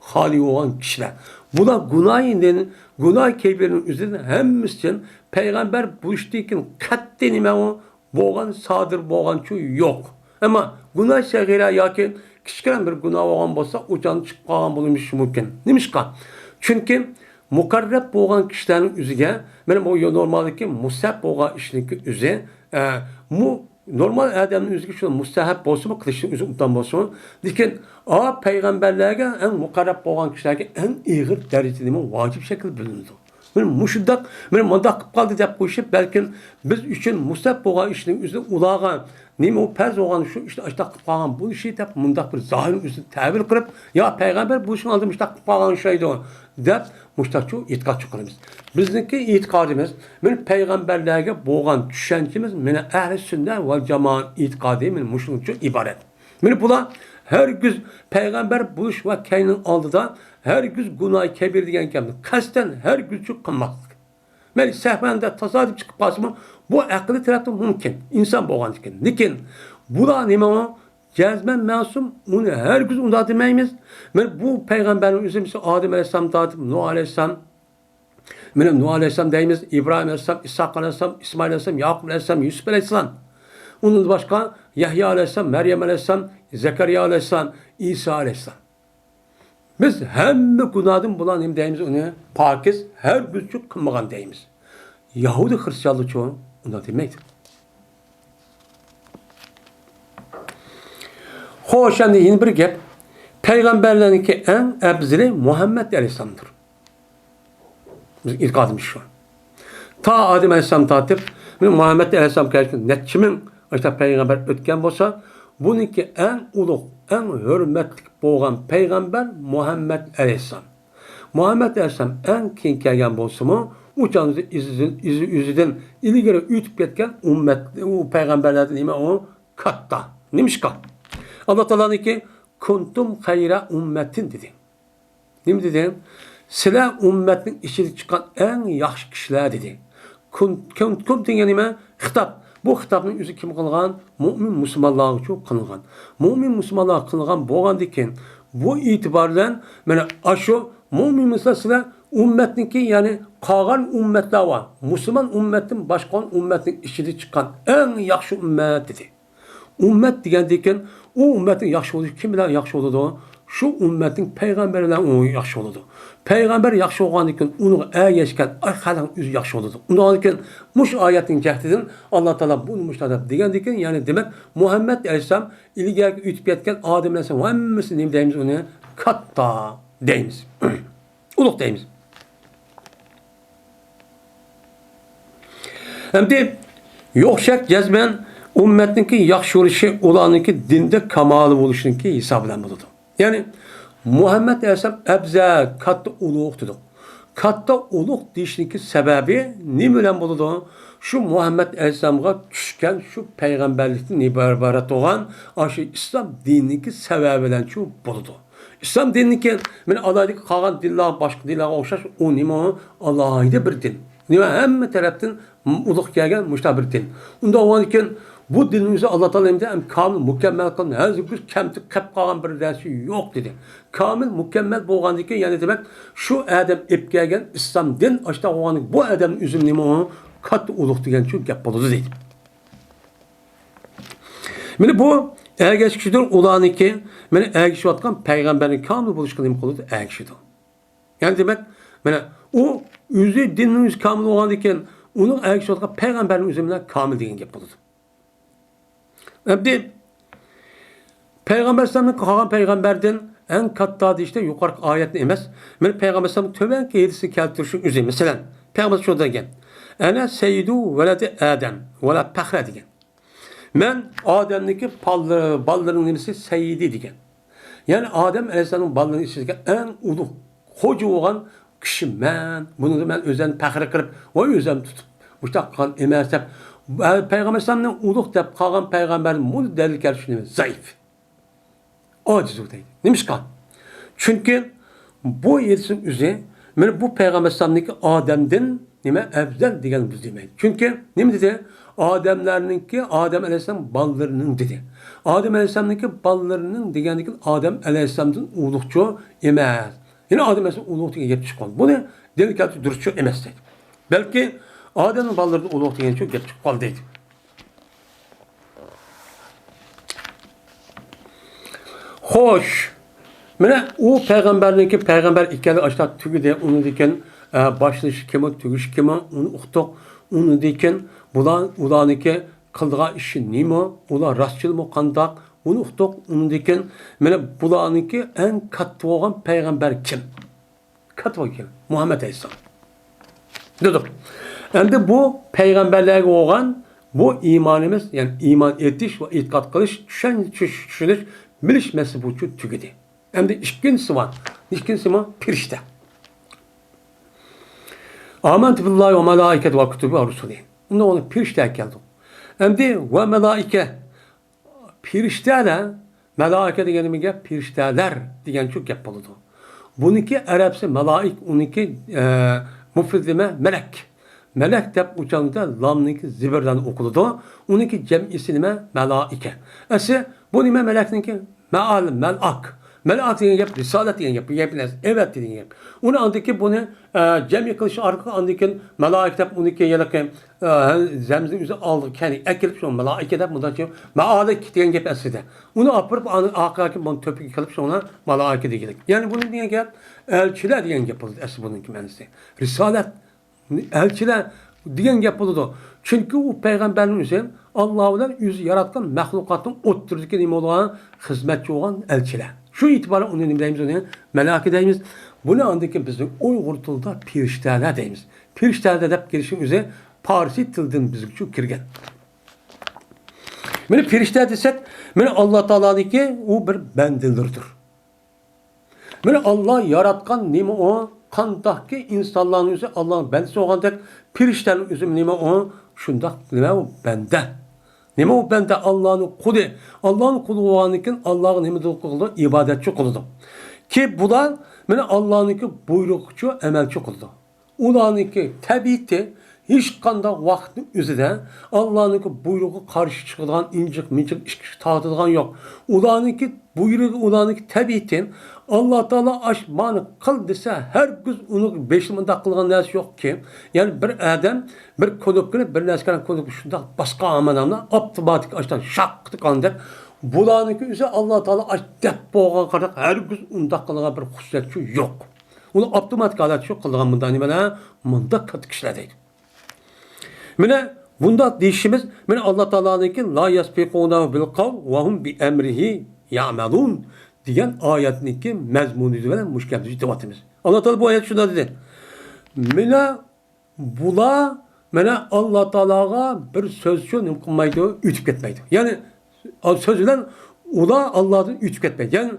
خالىي بولغان كىشىلەر. بۇلار گۇناھىدىن، گۇناھ كەبىرىنىڭ ئۆزىدىن ھەممىسىدىن پەيغەمبەر بولۇشتىن كېيىن قەتئىي نېمە ئۇ بولغان، سادىر بولغانچۇ يوق. ئەمما گۇناھ سەغىرە ياكى كىچىككىنە بىر گۇناھ بولغان بولسا، ئۇ چاغدا چىقىپ قالغان بولۇشى مۇمكىن. نېمىشقا؟ چۈنكى مۇقەررەب بولغان كىشىلەرنىڭ ئۆزىگە، مانا بۇ نورمالدىكى مۇستەھەب بولغان ئىشنىڭكى ئۆزى، ئە، مۇ-، نورمال ئادەمنىڭ ئۆزىگە شۇ مۇستەھەب بولسىمۇ، قىلىشنىڭ ئۆزى ئوبدان بولسىمۇ، لېكىن ئا پەيغەمبەرلەرگە، ئەڭ مۇقەررەب بولغان كىشىلەرگە ئەڭ ئېغىر دەرىجىدە نېمە ۋاجىپ شەكىلدە بىلىنىدۇ. مانا مۇشۇنداق، مانا مۇنداق قىلىپ قالدى دەپ قويۇشۇپ، بەلكىم بىز ئۈچۈن مۇستەھەب بولغان ئىشنىڭ ئۆزىنى ئۇلارغا نېمە ئۇ پەرز بولغان شۇ ئىشنى ئاشۇنداق قىلىپ قالغان بولۇشى دەپ مۇنداق بىر زاھىرنىڭ ئۆزىنى تەۋىل قىلىپ، يا پەيغەمبەر بولۇشنىڭ ئالدىدا مۇشۇنداق قىلىپ قالغان ئوخشايدۇ دەپ مۇشۇنداقچۇ ئېتىقادچۇ قىلىمىز. بىزنىڭكى ئېتىقادىمىز، مانا پەيغەمبەرلەرگە بولغان چۈشەنچىمىز، مانا ئەھلى سۈننە ۋەل جامائە ئېتىقادى مانا مۇشۇنىڭچۇ ئىبارەت. مانا بۇلار ھەرگىز پەيغەمبەر بولۇش ۋە كەينىنىڭ ئالدىدا ھەرگىز گۇناھى كەبىر دېگەن گەپنى قەستەن ھەرگىزچۇ قىلماسلىق. مەيلى سەھۋەندە تاسادىپ چىقىپ قالسىمۇ، بۇ ئەقلىي تەرەپتىن مۇمكىن، ئىنسان بولغاندىكىن. لېكىن بۇلار نېمە ئۇ؟ جەزمەن مەسۇم، ئۇنى ھەرگىز ئۇنداق دېمەيمىز. مانا بۇ پەيغەمبەرنىڭ ئۆزى، مىسال، ئادەم ئەلەيھىسسالام تارتىپ، نۇھ ئەلەيھىسسالام، مانا نۇھ ئەلەيھىسسالام دەيمىز، ئىبراھىم ئەلەيھىسسالام، ئىسھاق ئەلەيھىسسالام، ئىسمائىل ئەلەيھىسسالام، ياقۇپ ئەلەيھىسسالام، يۈسۈپ ئەلەيھىسسالام. ئۇندىن باشقا يەھيا ئەلەيھىسسالام، مەريەم ئەلەيھىسسالام، زەكەرىيا ئەلەيھىسسالام، ئىسا ئەلەيھىسسالام. بىز ھەممە گۇناھدىن بۇلار نېمە دەيمىز ئۇنى؟ پاكىز، ھەرگىزچۇ قىلمىغان دەيمىز. يەھۇدىي خىرىستىيانلارچۇ ئۇنداق دېمەيدۇ. خوش، ئەمدى يەنە بىر گەپ. پەيغەمبەرلەرنىڭكى ئەڭ ئەپزىلى مۇھەممەد ئەلەيھىسسالامدۇر. بىزنىڭ ئېتىقادىمىز شۇ. تا ئادەم ئەلەيھىسسالام تارتىپ، مۇھەممەد ئەلەيھىسسالام كەلگەن نەچچە مىڭ ئاشۇنداق پەيغەمبەر ئۆتكەن بولسا، بۇنىڭكى ئەڭ ئۇلۇغ، ئەڭ ھۆرمەتلىك بولغان پەيغەمبەر مۇھەممەد ئەلەيھىسسالام. مۇھەممەد ئەلەيھىسسالام ئەڭ كېيىن كەلگەن بولسىمۇ، ئۇ چاغدا ئىزىدىن، ئىزى ئۆزىدىن ئىلگىرى ئۆتۈپ كەتكەن ئۈممەت، ئۇ پەيغەمبەرلەردىن نېمە ئۇ؟ كاتتا. نېمىشقا؟ ئاللا تائالانىڭكى «كۇنتۇم خەيرە ئۇممەتىن» دېدى. نېمە دېدى؟ «سىلەر ئۈممەتنىڭ ئىچىدىن چىققان ئەڭ ياخشى كىشىلەر» دېدى. كۇن-، كۇن-، كۇنتۇم دېگەن نېمە؟ خىتاب. بۇ خىتابنىڭ ئۆزى كىمگە قىلغان؟ مۆمىن مۇسۇلمانلارغا ئۈچۈن قىلىنغان. مۆمىن مۇسۇلمانلارغا قىلىنغان بولغاندىكىن، بۇ ئېتىبار بىلەن مانا ئاشۇ مۆمىن مۇسۇلمان سىلەر ئۈممەتنىڭكى، يەنى قالغان ئۈممەتلەر بار، مۇسۇلمان ئۈممەتتىن باشقا ئۈممەتنىڭ ئىچىدىن چىققان ئەڭ ياخشى ئۈممەت دېدى. ئۈممەت دېگەندىكىن، ئۇ ئۈممەتنىڭ ياخشى بولۇشى كىم بىلەن ياخشى بولىدۇ؟ شۇ ئۈممەتنىڭ پەيغەمبىرى بىلەن ئۇ ياخشى بولىدۇ. پەيغەمبەر ياخشى بولغاندىكىن، ئۇنىڭغا ئەگەشكەن ئاي خەلقنىڭ ئۆزى ياخشى بولىدۇ. ئۇنداقتىن مۇشۇ ئايەتنىڭ جەھىتىدىن ئاللا تائالا بۇنى مۇشۇنداق دەپ دېگەندىكىن، يەنى دېمەك، مۇھەممەد ئەلەيھىسسالام ئىلگىرى ئۆتۈپ كەتكەن ئادەم ئەلەيھىسسالام ھەممىسى نېمە دەيمىز ئۇنى؟ كاتتا دەيمىز. ئۇلۇغ دەيمىز. ئەمدى يوق شەك، جەزمەن ئۈممەتنىڭكى ياخشى بولۇشى ئۇلارنىڭكى دىندا كامالى بولۇشىنىڭكى ھېسابى بىلەن بولىدۇ. يەنى مۇھەممەد ئەلەيھىسسالام ئەپزەل، كاتتا، ئۇلۇغ دېدۇق. كاتتا، ئۇلۇغ دېيىشنىڭكى سەۋەبى نېمە بىلەن بولىدۇ؟ شۇ مۇھەممەد ئەلەيھىسسالامغا چۈشكەن شۇ پەيغەمبەرلىكتىن ئىبارەت بولغان ئاشۇ ئىسلام دىنىنىڭكى سەۋەبى بىلەنچۇ بولىدۇ. ئىسلام دىنىنىڭكى، مانا، ئالاھىدىكى قالغان دىنلار، باشقا دىنلارغا ئوخشاش، ئۇ نېمە ئۇ؟ ئالاھىدە بىر دىن. نېمە، ھەممە تەرەپتىن ئۇلۇغ كەلگەن مۇشۇنداق بىر دىن. ئۇنداق بولغاندىكىن، بۇ دىننى ئۆزى ئاللا تائالا نېمە دېدى؟ كامىل، مۇكەممەل قىلدىم. ھەزىر بىر كەمتۈك قېلىپ قالغان بىر نەرسە يوق دېدى. كامىل، مۇكەممەل بولغاندىكىن، يەنى دېمەك، شۇ ئادەم ئېلىپ كەلگەن ئىسلام دىن ئاشۇنداق بولغاندىكىن، بۇ ئادەمنىڭ ئۆزىنى نېمە ئۇ؟ كاتتا، ئۇلۇغ دېگەنچۇ گەپ بولىدۇ دېدى. مانا بۇ ئەگەشكۈچىدۇر ئۇلارنىڭكى، مانا ئەگىشىۋاتقان پەيغەمبەرنىڭ كامىل بولۇشىغا نېمە قىلىدۇ؟ ئەگىشىدۇ. يەنى دېمەك، مانا ئۇ ئۆزى دىننىڭ ئۆزى كامىل بولغاندىكىن، ئۇنىڭ ئەگىشىۋاتقان پەيغەمبەرنىڭ ئۆزى بىلەن كامىل دېگەن گەپ بولىدۇ. ئەمدى پەيغەمبەر ئەلەيھىسسالامنىڭ قالغان پەيغەمبەردىن ئەڭ كاتتا دېيىشتە يۇقىرىقى ئايەتنى ئەمەس، مانا پەيغەمبەر ئەلەيھىسسالامنىڭ تۆۋەنكى ھەدىسىنى كەلتۈرۈشنىڭ ئۆزى. مەسىلەن، پەيغەمبەر شۇ دېگەن، «ئەنە سەييىدۇ ۋەلەدى ئادەم ۋەلا پەخرە» دېگەن. مەن ئادەمنىڭكى بالىلىرى، بالىلىرىنىڭ نېمىسى؟ سەييىدى دېگەن. يەنى ئادەم ئەلەيھىسسالامنىڭ بالىلىرىنىڭ ئىچىدىكى ئەڭ ئۇلۇغ، خوجا بولغان كىشى مەن. بۇنىڭدا مەن ئۆزۈمنى پەخىر قىلىپ، ۋاي ئۆزۈم تۇتۇپ، مۇشۇنداق قىلغان ئەمەس دەپ، پەيغەمبەر ئەلەيھىسسالامنى ئۇلۇغ دەپ قالغان پەيغەمبەر بۇنى دەلىل كەلتۈرۈشى زەئىپ. ئاجىز ئۇ دەيدۇ. نېمىشقا؟ چۈنكى بۇ ھەدىسنىڭ ئۆزى، مانا بۇ پەيغەمبەر ئەلەيھىسسالامنىڭكى ئادەمدىن نېمە ئەۋزەل دېگەن بىز دېمەيدۇ. چۈنكى نېمە دېدى؟ ئادەملەرنىڭكى، ئادەم ئەلەيھىسسالام بالىلىرىنىڭ دېدى. ئادەم ئەلەيھىسسالامنىڭكى بالىلىرىنىڭ دېگەندىكىن ئادەم ئەلەيھىسسالامدىن ئۇلۇغچۇ ئەمەس. يەنە ئادەم ئەلەيھىسسالام ئۇلۇغ دېگەن گەپ چىققان. بۇنى دەلىل كەلتۈرۈش دۇرۇسچۇ ئەمەس دەيدۇ. بەلكى ئادەمنىڭ بالىلىرىدىن ئۇلۇغ دېگەنچۇ گەپ چىقىپ قالدى دەيدۇ. خوش. مانا ئۇ پەيغەمبەرنىڭكى پەيغەمبەر ئىكەنلىكى ئاشۇنداق تۈگىدى. ئۇنىڭدىن كېيىن، ئە، باشلىنىشى كىمۇ، تۈگىشى كىمۇ، ئۇنى ئۇقتۇق. ئۇنىڭدىن كېيىن بۇلار، ئۇلارنىڭكى قىلىدىغان ئىشى نېمە، ئۇلار راستچىلمۇ قانداق، ئۇنى ئۇقتۇق. ئۇنىڭدىن كېيىن مانا بۇلارنىڭكى ئەڭ كاتتا بولغان پەيغەمبەر كىم؟ كاتتا بولغان مۇھەممەد ئەلەيھىسسالام. دېدۇق. ئەمدى بۇ پەيغەمبەرلەرگە بولغان بۇ ئىمانىمىز، يەنى ئىمان ئېيتىش ۋە ئېتىقاد قىلىش، چۈشەن-، چۈش-، چۈشىنىش، بىلىش مەسىلىسى بويىچە تۈگىدى. ئەمدى ئىككىنچىسى بار. ئىككىنچىسى بار پىرىشتە. ئامەنتۇ بىللاھى ۋە مالائىكەتى ۋە كۇتۇبى ۋە رۇسۇلى. ئۇنداق بولغاندا پىرىشتە كەلدۇق. ئەمدى ۋە مالائىكە، پىرىشتەلەر، مەلائىكە دېگەن نېمە گەپ؟ پىرىشتەلەر دېگەنچۇ گەپ بولىدۇ. بۇنىڭكى ئەرەبچە مالائىك، ئۇنىڭكى، ئە، مۇفرىدى نېمە؟ مەلەك. مەلەك دەپ ئۇچاندا لامنىڭكى زىبىرلەرنى ئوقۇلىدۇ. ئۇنىڭكى جەمئىسى نېمە؟ مەلائىكە. ئەسلى بۇ نېمە مەلەكنىڭكى؟ مەئال، مەلئاك. مەلئاك دېگەن گەپ رىسالەت دېگەن گەپ، بۇ گەپ ئەمەس، ئەۋەتتى دېگەن گەپ. ئۇنى ئاندىن كېيىن بۇنى، ئە، جەمئىي قىلىش ئارقىلىق ئاندىن كېيىن مەلائىكە دەپ ئۇنىڭكى ھېلىقى، ئە، ھەمزىنى ئۆزى ئالدىغا كەلگەن ئەكېلىپ شۇ مەلائىكە دەپ مۇنداق مەئالىك دېگەن گەپ ئەسلىدە. ئۇنى ئاپىرىپ ئاندىن ئارقىغا بۇنى تۆپىگە كېلىپ شۇڭا مەلائىكە دېگەنلىك. يەنى بۇنى دېگەن گەپ ئەلچىلەر دېگەن گەپ بولىدۇ ئەسلى بۇنىڭكى مەنىسى. رىسالەت. ئەلچىلەر دېگەن گەپ بولىدۇ. چۈنكى ئۇ پەيغەمبەرنىڭ ئۆزى ئاللا بىلەن ئۆزى ياراتقان مەخلۇقاتنىڭ ئوتتۇرىسىدىكى نېمە بولغان؟ خىزمەتچى بولغان ئەلچىلەر. شۇ ئېتىبارى ئۇنى نېمە دەيمىز؟ ئۇنى مەلائىكە دەيمىز. بۇنى ئاندىن كېيىن بىزنىڭ ئۇيغۇر تىلىدا پېرىشتەلەر دەيمىز. پېرىشتەلەر دەپ كېلىشنىڭ ئۆزى پارسىي تىلدىن بىزگىچە كىرگەن. مانا پېرىشتە دېسەك، مانا ئاللا تائالانىڭكى ئۇ بىر بەندىلىرىدۇر. مانا ئاللا ياراتقان نېمە ئۇ؟ قانداقكى ئىنسانلارنىڭ ئۆزى ئاللانىڭ بەندىسى بولغاندەك، پېرىشتەنىڭ ئۆزى نېمە ئۇ؟ شۇنداق نېمە ئۇ؟ بەندە. نېمە ئۇ بەندە؟ ئاللانىڭ قۇلى. ئاللانىڭ قۇلى بولغاندىن كېيىن ئاللاغا نېمە قىلىدۇ؟ ئىبادەتچى قىلىدۇ. كېيىن بۇلار مانا ئاللانىڭكى بۇيرۇقىچۇ ئەمەلچى قىلىدۇ. ئۇلارنىڭكى تەبىئىتى ھېچقانداق ۋاقىتنىڭ ئۆزىدە ئاللانىڭكى بۇيرۇقىغا قارشى چىقىدىغان، ئىنجىق-مىنجىق ئىش تارتىدىغان يوق. ئۇلارنىڭكى بۇيرۇقى، ئۇلارنىڭكى تەبىئىتى، ئاللا تائالا ئاش مانى قىل دېسە، ھەرگىز ئۇنىڭ بېشىدا مۇنداق قىلغان نەرسە يوقكى. يەنى بىر ئادەم بىر كۇنۇپكىنى، بىر نەرسىگە كۇنۇپكا شۇنداق باسقان ئامانامدا ئاپتوماتىك ئاشتان شاققىدىكاندەك، بۇلارنىڭكى ئۆزى ئاللا تائالا ئاش دەپ بولغان قانداق ھەرگىز ئۇنداق قىلغان بىر خۇسۇسىيەتچۇ يوق. ئۇنى ئاپتوماتىك ھالەتتە شۇ قىلىدىغان مۇنداق نېمىلەر، مۇنداق كاتتا كىشىلەر دەيدۇ. مانا بۇنداق دېيىشىمىز، مانا ئاللا تائالانىڭكى لا يەسبىقۇنەھۇ بىل قەۋل ۋە ھۇم بىئەمرىھى يەئمەلۇن دېگەن ئايەتنىڭكى مەزمۇنى بىلەن مۇشۇ گەپنى ئېيتىۋاتىمىز. ئاللا تائالا بۇ ئايەتتە شۇنداق دېدى. مانا بۇلار مانا ئاللا تائالاغا بىر سۆزچۇ نېمە قىلمايدۇ، ئۆتۈپ كەتمەيدۇ. يەنى سۆز بىلەن ئۇلار ئاللادىن ئۆتۈپ كەتمەيدۇ. يەنى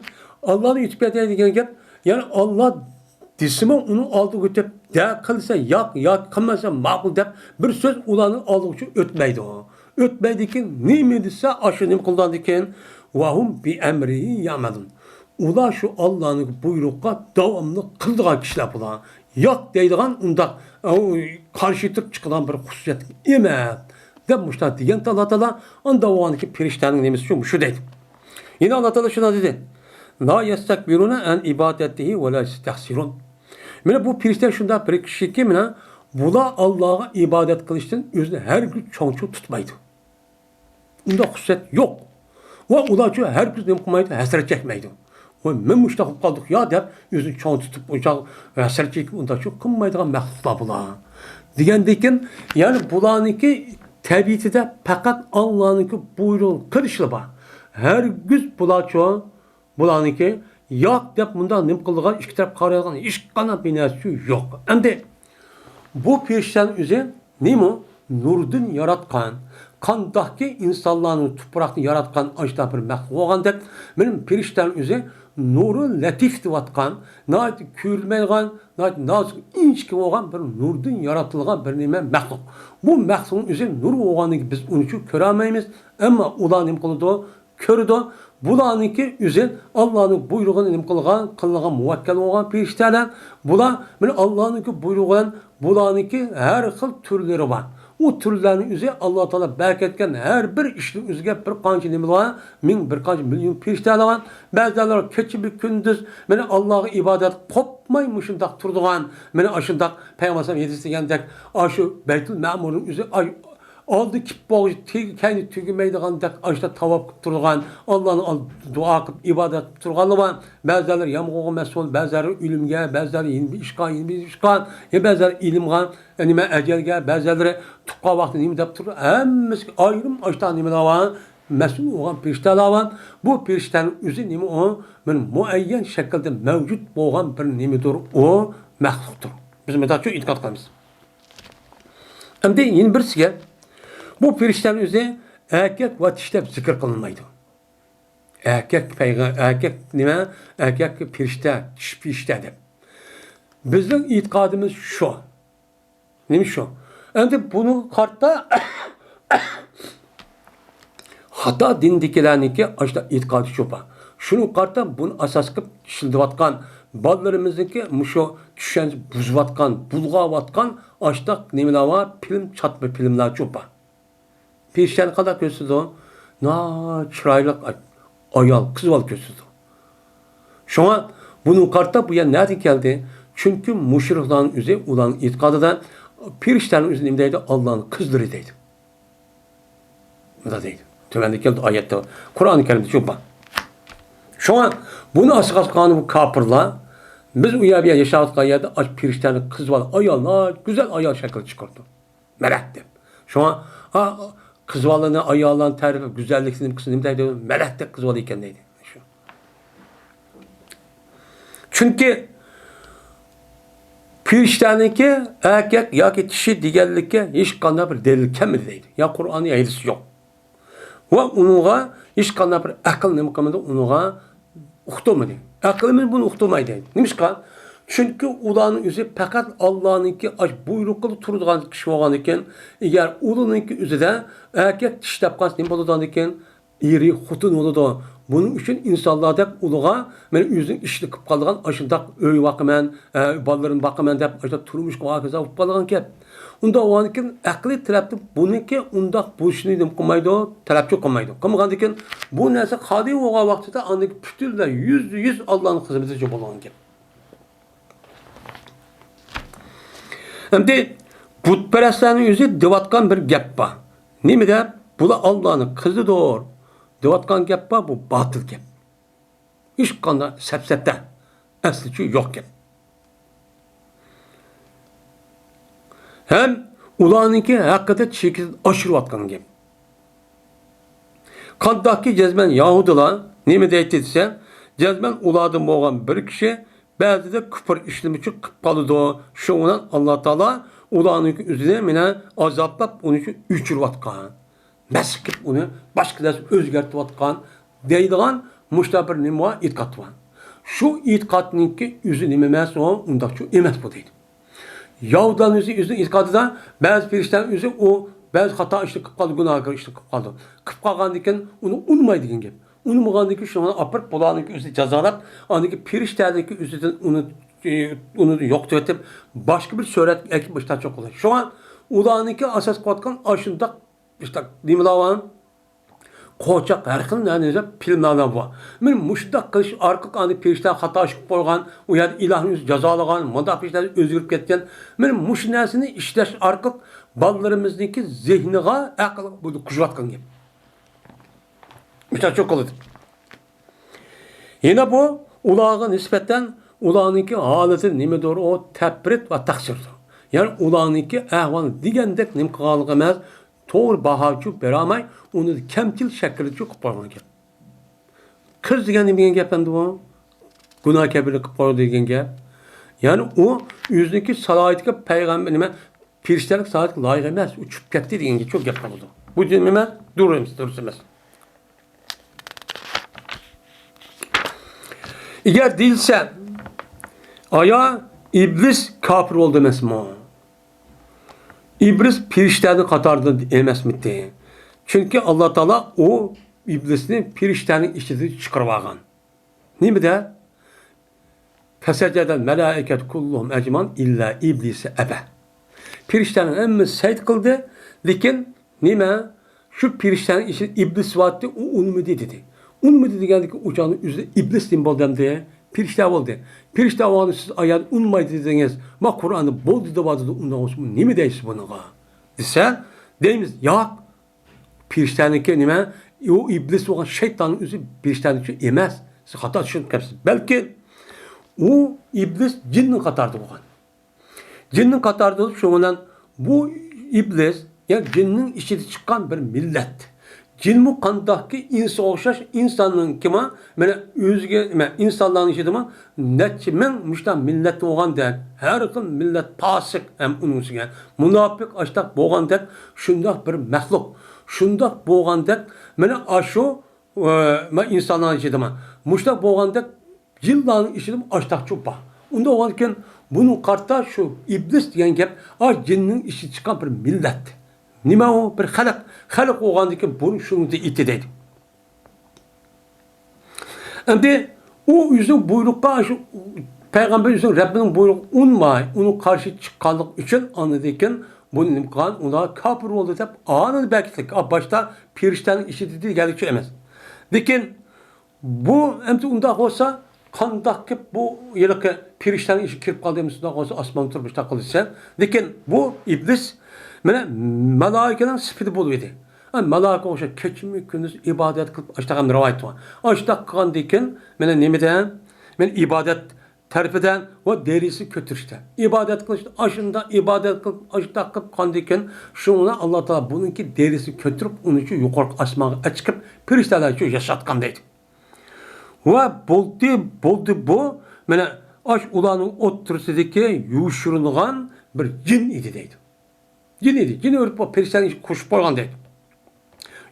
ئاللادىن ئۆتۈپ كەتمەيدۇ دېگەن گەپ، يەنى ئاللا دېسىمۇ ئۇنىڭ ئالدىغا ئۆتۈپ، دە قىلسا ياق، ياكى قىلمىسا ماقۇل دەپ بىر سۆز ئۇلارنىڭ ئالدىغىچە ئۆتمەيدۇ. ئۆتمەيدىكەن، نېمە دېسە ئاشۇ نېمە قىلىدىكەن. ۋەھۇم بىئەمرىھى يەئمەلۇن. ئۇلار شۇ ئاللانىڭ بۇيرۇقىغا داۋاملىق قىلىدىغان كىشىلەر بۇلار. ياق دەيدىغان ئۇنداق، ئۇ، قارشى تۇرۇپ چىقىدىغان بىر خۇسۇسىيەت ئەمەس، دەپ مۇشۇنداق دېگەن ئاللا تائالا. ئاندىن بولغاندىكىن پېرىشتەنىڭ نېمىسى شۇ، مۇشۇ دەيدۇ. يەنە ئاللا تائالا شۇنداق دېدى. لا يەستەكبىرۇنە ئەن ئىبادەتىھى ۋە لا يەستەخسىرۇن. مانا بۇ پېرىشتە شۇنداق بىر كىشىكى، مانا بۇلار ئاللاغا ئىبادەت قىلىشتىن ئۆزىنى ھەرگىز چوڭچۇ تۇتمايدۇ. ئۇنداق خۇسۇسىيەت يوق. ۋە ئۇلارچۇ ھەرگىز نېمە قىلمايدۇ، ھەسرەت چەكمەيدۇ. ۋە مەن مۇشۇنداق بولۇپ قالدۇق يا دەپ ئۆزىنى چوڭ تۇتۇپ ئۇنچە ھەسرەت چېكىپ ئۇنداقچۇ قىلمايدىغان مەخلۇقلار بۇلار. دېگەندىكىن، يەنى بۇلارنىڭكى تەبىئىتىدە پەقەت ئاللانىڭكى بۇيرۇغىنى قىلىشلا بار. ھەرگىز بۇلارچۇ بۇلارنىڭكى ياق دەپ مۇنداق نېمە قىلىدىغان، ئىككى تەرەپ قارايدىغان ھېچقانداق بىر نەرسە يوق. ئەمدى بۇ پېرىشتەنىڭ ئۆزى نېمە؟ نۇردىن ياراتقان. قانداقكى ئىنسانلارنى تۇپراقنى ياراتقان ئاشۇنداق بىر مەخلۇق بولغاندەك، مېنىڭ پېرىشتەم ئۆزى نۇرى لەتىف دەۋاتقان، ناھايىتى كۆرۈلمەيدىغان، ناھايىتى نازۇك، ئىنچىكە بولغان بىر نۇردىن يارىتىلغان بىر نېمە مەخلۇق. بۇ مەخلۇقنىڭ ئۆزى نۇر بولغاندىن كېيىن بىز ئۇنى چۈ كۆرەلمەيمىز. ئەمما ئۇلار نېمە قىلىدۇ؟ كۆرىدۇ. بۇلارنىڭكى ئۆزى ئاللانىڭ بۇيرۇغىنى نېمە قىلغان، قىلغان مۇۋەككەل بولغان پېرىشتەلەر. بۇلار مانا ئاللانىڭكى بۇيرۇغى بىلەن بۇلارنىڭكى ھەر خىل تۈرلىرى بار. ئۇ تۈرلەرنىڭ ئۆزى ئاللا تائالا بەركەتكەن ھەر بىر ئىشنىڭ ئۆزىگە بىر قانچە نېمە بار؟ مىڭ بىر قانچە مىليون پېرىشتەلەر بار. بەزىلەر كېچە بىر كۈندۈز مانا ئاللاغا ئىبادەت قوپماي مۇشۇنداق تۇرىدىغان، مانا ئاشۇنداق پەيغەمبەر ھەدىس دېگەندەك ئاشۇ بەيتۇل مەمۇرنىڭ ئۆزى ئالدى كېلىپ بولغۇچە تېگى كەينى تۈگىمەيدىغاندەك ئاشۇنداق تاۋاپ قىلىپ تۇرغان، ئاللانىڭ ئالدىدا دۇئا قىلىپ ئىبادەت قىلىپ تۇرغانلار بار. بەزىلەر يامغۇرغا مەسئۇل، بەزىلەر ئۆلۈمگە، بەزىلەر يەنە بىر ئىشقا، يەنە بىر ئىشقا، يا بەزىلەر ئىلىمغا، نېمە ئەجەلگە، بەزىلەر تۇغقان ۋاقتى نېمە دەپ تۇرۇپ، ھەممىسىگە ئايرىم ئاشۇنداق نېمىلەر بار. مەسئۇل بولغان پېرىشتەلەر بار. بۇ پېرىشتەنىڭ ئۆزى نېمە ئۇ؟ مانا مۇئەييەن شەكىلدە مەۋجۇت بولغان بىر نېمىدۇر ئۇ، مەخلۇقتۇر. بىز مۇنداقچە ئېتىقاد قىلىمىز. ئەمدى يەنە بىرسىگە، بۇ پېرىشتەنىڭ ئۆزى ئەركەك ۋە چىشى دەپ زىكىر قىلىنمايدۇ. ئەركەك پەيغە-، ئەركەك نېمە؟ ئەركەك پېرىشتە، چىشى پېرىشتە دەپ. بىزنىڭ ئېتىقادىمىز شۇ. نېمە شۇ؟ ئەمدى بۇنىڭغا قارىتا خاتا دىندىكىلەرنىڭكى ئاشۇنداق ئېتىقادى شۇ بار. شۇنىڭغا قارىتا بۇنى ئاساس قىلىپ ئىشلىتىۋاتقان بالىلىرىمىزنىڭكى مۇشۇ چۈشەنچە بۇزۇۋاتقان، بۇلغاۋاتقان ئاشتاق نېمىلەر بار، فىلىم، چاتما فىلىملارچۇ بار. پېرىشتەنى قانداق كۆرسىتىدۇ؟ ناھايىتى چىرايلىق ئايال، قىز بالا كۆرسىتىدۇ. شۇڭا بۇنىڭغا قارىتا بۇ يەر نەدىن كەلدى؟ چۈنكى مۇشرىكلارنىڭ ئۆزى، ئۇلارنىڭ ئېتىقادىدا پېرىشتەنىڭ ئۆزى نېمە دەيدۇ؟ ئاللانىڭ قىزلىرى دەيدۇ. مۇنداق دەيدۇ. تۆۋەندە كەلدى ئايەتتە. قۇرئان كەرىمدە شۇ بار. شۇڭا بۇنى ئاساس قىلغان بۇ كاپىرلار، بىز ئۇ يەر، بۇ يەر ياشاۋاتقان يەردە ئاشۇ پېرىشتەنى قىز بالا، ئاياللار، گۈزەل ئايال شەكلىدە چىقىرىدۇ. مەلەك دەپ. شۇڭا، ھا، قىز بالىنى، ئاياللارنى تەرىپلەپ، گۈزەللىكىنى، نېمە قىلسا نېمە دەيدۇ؟ مەلەك دەپ قىز بالا ئىكەن دەيدۇ. شۇ. چۈنكى پېرىشتەنىڭكى ئەركەك ياكى چىشى دېگەنلىككە ھېچقانداق بىر دەلىل كەلمىدى دەيدۇ. يا قۇرئان، يا ھەدىس يوق. ۋە ئۇنىڭغا ھېچقانداق بىر ئەقىل نېمە قىلمىدى، ئۇنىڭغا ئۇقتۇرمىدى. ئەقلىمىز بۇنى ئۇقتۇرمايدۇ. نېمىشقا؟ چۈنكى ئۇلارنىڭ ئۆزى پەقەت ئاللانىڭكى ئاش بۇيرۇقىدا تۇرىدىغان كىشى بولغاندىكىن، ئەگەر ئۇلارنىڭكى ئۆزىدە ئەركەك چىشى دەپ قالسا نېمە بولىدىغاندىكىن، ئېرى خوتۇن بولىدۇ. بۇنىڭ ئۈچۈن ئىنسانلاردەك ئۇلىغا، مەن ئۆزۈم ئىشلىق قىلىپ قالىدىغان ئاشۇنداق ئۆي باقىمەن، ئە، بالىلىرىمنى باقىمەن دەپ، ئاشۇنداق تۇرمۇشقا ھاكازا بولۇپ قالىدىغان گەپ. ئۇنداق بولغاندىكىن، ئەقلىي تەرەپتىن بۇنىڭكى ئۇنداق بولۇشىنى نېمە قىلمايدۇ، تەلەپچۇ قىلمايدۇ. قىلمىغاندىكىن، بۇ نەرسە قادىر بولغان ۋاقتىدا ئاندىكى پۈتۈنلەي يۈزدە يۈز ئاللانىڭ خىزمىتىدە بولغان گەپ. ئەمدى بۇتپەرەسلەرنىڭ ئۆزى دەۋاتقان بىر گەپ بار. نېمە دەپ؟ بۇلار ئاللانىڭ قىزىدۇر دەۋاتقان گەپ بار، بۇ باتىل گەپ. ھېچقانداق سەپسەتە، ئەسلىچۇ يوق گەپ. ھەم ئۇلارنىڭكى ھەققىدە چېكىدىن ئاشۇرۇۋاتقان گەپ. قانداقكى جەزمەن يەھۇدىيلار نېمە دەيتتى دېسە، جەزمەن ئۇلاردىن بولغان بىر كىشى بەزىدە كۇپۇر ئىشلىمىچۇ قىلىپ قالىدۇ. شۇنىڭ بىلەن ئاللا تائالا ئۇلارنىڭكى ئۆزىنى مانا ئازابلاپ، ئۇنى ئۆچۈرۈۋاتقان. مەسخ قىلىپ ئۇنى باشقا نەرسە ئۆزگەرتىۋاتقان دەيدىغان مۇشۇنداق بىر نېمە بار، ئېتىقاد بار. شۇ ئېتىقادنىڭكى ئۆزى نېمە ئەمەس ئۇ، ئۇنداقچۇ ئەمەس بۇ دەيدۇ. يەھۇدىيلارنىڭ ئۆزى، ئۆزىنىڭ ئېتىقادىدا بەزى پېرىشتىلەرنىڭ ئۆزى ئۇ بەزى خاتا ئىشنى قىلىپ قالىدۇ، گۇناھكار ئىشنى قىلىپ قالىدۇ. قىلىپ قالغاندىن كېيىن ئۇنى ئۇنىمايدۇ دېگەن گەپ. ئۇنىمىغاندىن كېيىن شۇنى ئاپىرىپ بۇلارنىڭكى ئۆزىنى جازالاپ، ئاندىن كېيىن پېرىشتىلەرنىڭكى ئۆزىدىن ئۇنى، ئۇنى يوقىتىۋېتىپ، باشقا بىر سۈرەتكە ئەكىپ مۇشۇنداق قىلىدۇ. شۇڭا ئۇلارنىڭكى ئاساس قىلىۋاتقان ئاشۇنداق ئىشتاق نېمىلەر بار؟ قوچاق، ھەر خىل نەنى دەپ فىلىملەر بار. مانا مۇشۇنداق قىلىش ئارقىلىق ئاندىن پېرىشتە خاتا ئىش قىلىپ قويغان، ئۇ يەردە ئىلاھنى ئۆزى جازالىغان، مۇنداق پېرىشتە ئۆزگىرىپ كەتكەن. مانا مۇشۇ نەرسىنى ئىشلەش ئارقىلىق بالىلىرىمىزنىڭكى زېھنىغا، ئەقلىگە بۇنى قوشۇۋاتقان گەپ. مۇشۇنداق چوقۇلىدى. يەنە بۇ ئۇلارغا نىسبەتەن ئۇلارنىڭكى ھالىتى نېمىدۇر، ئۇ تەپرىت ۋە تەقسىردۇر. يەنى ئۇلارنىڭكى ئەھۋالى دېگەندەك نېمە قىلغانلىقى ئەمەس، توغرا باھاچۇ بېرەلمەي، ئۇنى كەمچىل شەكىلدىچۇ قىلىپ قويغان گەپ. قىز دېگەن نېمە دېگەن گەپ ئەمدى بۇ؟ گۇناھ كەبىرلىك قىلىپ قويدى دېگەن گەپ. يەنى ئۇ ئۆزىنىڭكى سالاھىيىتىگە پەيغەمبەر، نېمە، پېرىشتەلىك سالاھىيىتىگە لايىق ئەمەس، ئۇ چۈشۈپ كەتتى دېگەن گەپ، گەپ قىلىدۇ. بۇ نېمە ئەمەس؟ دۇرۇس ئەمەس، دۇرۇس ئەمەس. ئەگەر دېيىلسە، ئايا ئىبلىس كاپىر بولدى ئەمەسمۇ؟ ئىبلىس پېرىشتەنىڭ قاتارىدا ئەمەسمىتى؟ چۈنكى ئاللا تائالا ئۇ ئىبلىسنى پېرىشتەنىڭ ئىچىدىن چىقىرىۋالغان. نېمىدە؟ فەسەجەدەل مەلائىكەتۇ كۇللۇھۇم ئەجمەئۇن ئىللا ئىبلىسە ئەبە. پېرىشتەنىڭ ھەممىسى سەجدە قىلدى، لېكىن نېمە؟ شۇ پېرىشتەنىڭ ئىچىدە ئىبلىس بارتتى، ئۇ ئۇنىمىدى دېدى. ئۇنىمىدى دېگەندىكى ئۇ چاغنىڭ ئۆزىدە ئىبلىس نېمە بولدى ئەمدى؟ پېرىشتە بولدى. پېرىشتە بولغاندا سىز ئايەت ئۇنىمايدۇ دېدىڭىز. ما قۇرئاندا بولدى دەۋاتىدۇ، ئۇنداق بولسا نېمە دەيسىز بۇنىڭغا؟ دېسە، دەيمىز، ياق. پېرىشتەنىڭكى نېمە؟ ئۇ ئىبلىس بولغان شەيتاننىڭ ئۆزى پېرىشتەنىڭكى ئەمەس. سىز خاتا چۈشىنىپ قېلىپسىز. بەلكى ئۇ ئىبلىس جىننىڭ قاتارىدا بولغان. جىننىڭ قاتارىدا بولۇپ، شۇنىڭ بىلەن بۇ ئىبلىس، يەنى جىننىڭ ئىچىدە چىققان بىر مىللەت. جىنمۇ قانداقكى ئىنسانغا ئوخشاش، ئىنساننىڭكىمۇ، مانا ئۆزىگە، نېمە، ئىنسانلارنىڭ ئىچىدىمۇ نەچچە مىڭ مۇشۇنداق مىللەت بولغاندەك، ھەر خىل مىللەت پاسىق ھەم ئۇنىڭ ئۈستىگە مۇناپىق ئاشتاق بولغاندەك، شۇنداق بىر مەخلۇق، شۇنداق بولغاندەك، مانا ئاشۇ، ئە، مانا ئىنسانلارنىڭ ئىچىدىمۇ مۇشۇنداق بولغاندەك، جىنلارنىڭ ئىچىدىمۇ ئاشتاقچۇ بار. ئۇنداق بولغاندىكىن بۇنىڭغا قارىتا شۇ ئىبلىس دېگەن گەپ، ئا، جىننىڭ ئىچىدىن چىققان بىر مىللەت. نېمە ئۇ؟ بىر خەلق. خەلق بولغاندىكىن بۇنى شۇنى ئېيتتى دەيدۇ. ئەمدى ئۇ ئۆزىنىڭ بۇيرۇققا، شۇ پەيغەمبەر ئۆزىنىڭ رەببىنىڭ بۇيرۇقىغا ئۇنىماي، ئۇنىڭ قارشى چىققانلىقى ئۈچۈن ئاندىن كېيىن بۇنى نېمە قىلغان؟ ئۇلار كاپىر بولدى دەپ ئانىنى بەكىتلىك. ئا، باشتا پېرىشتەنىڭ ئىچىدە دېگەنلىكچە ئەمەس. لېكىن بۇ ئەمدى ئۇنداق بولسا، قانداق گەپ بۇ ھېلىقى پېرىشتەنىڭ ئىچىگە كىرىپ قالدى؟ ئەمدى شۇنداق بولسا ئاسماندا تۇرۇپ مۇشۇنداق قىلدى دېسە، لېكىن بۇ ئىبلىس مانا مالايىكىنىڭ سۈپىتى بولۇۋىدى. ھە، مالايىكە ئوخشاش كېچىمۇ كۈندۈز ئىبادەت قىلىپ، ئاشتاق ھەم رىۋايەت بار. ئاشتاق قىلغاندىن كېيىن، مانا نېمىدە؟ مانا ئىبادەت تەرىپىدە ۋە دەرىجىسىنى كۆتۈرۈشتە. ئىبادەت قىلىشتا ئاشۇنداق ئىبادەت قىلىپ، ئاشتاق قىلىپ قالغاندىن كېيىن، شۇنىڭ بىلەن ئاللا تائالا بۇنىڭكى دەرىجىسىنى كۆتۈرۈپ، ئۇنى شۇ يۇقىرىقى ئاسمانغا ئەچىقىپ، پېرىشتىلەر شۇ ياشاتقان دەيدۇ. ۋە بولدى، بولدى بۇ، مانا ئاش ئۇلارنىڭ ئوتتۇرىسىدىكى يوشۇرۇنغان بىر جىن ئىدى دەيدۇ. جىن ئىدى. جىن ئۆلۈپ، پېرىشتىلەرنى قوشۇپ قويغان دەيدۇ.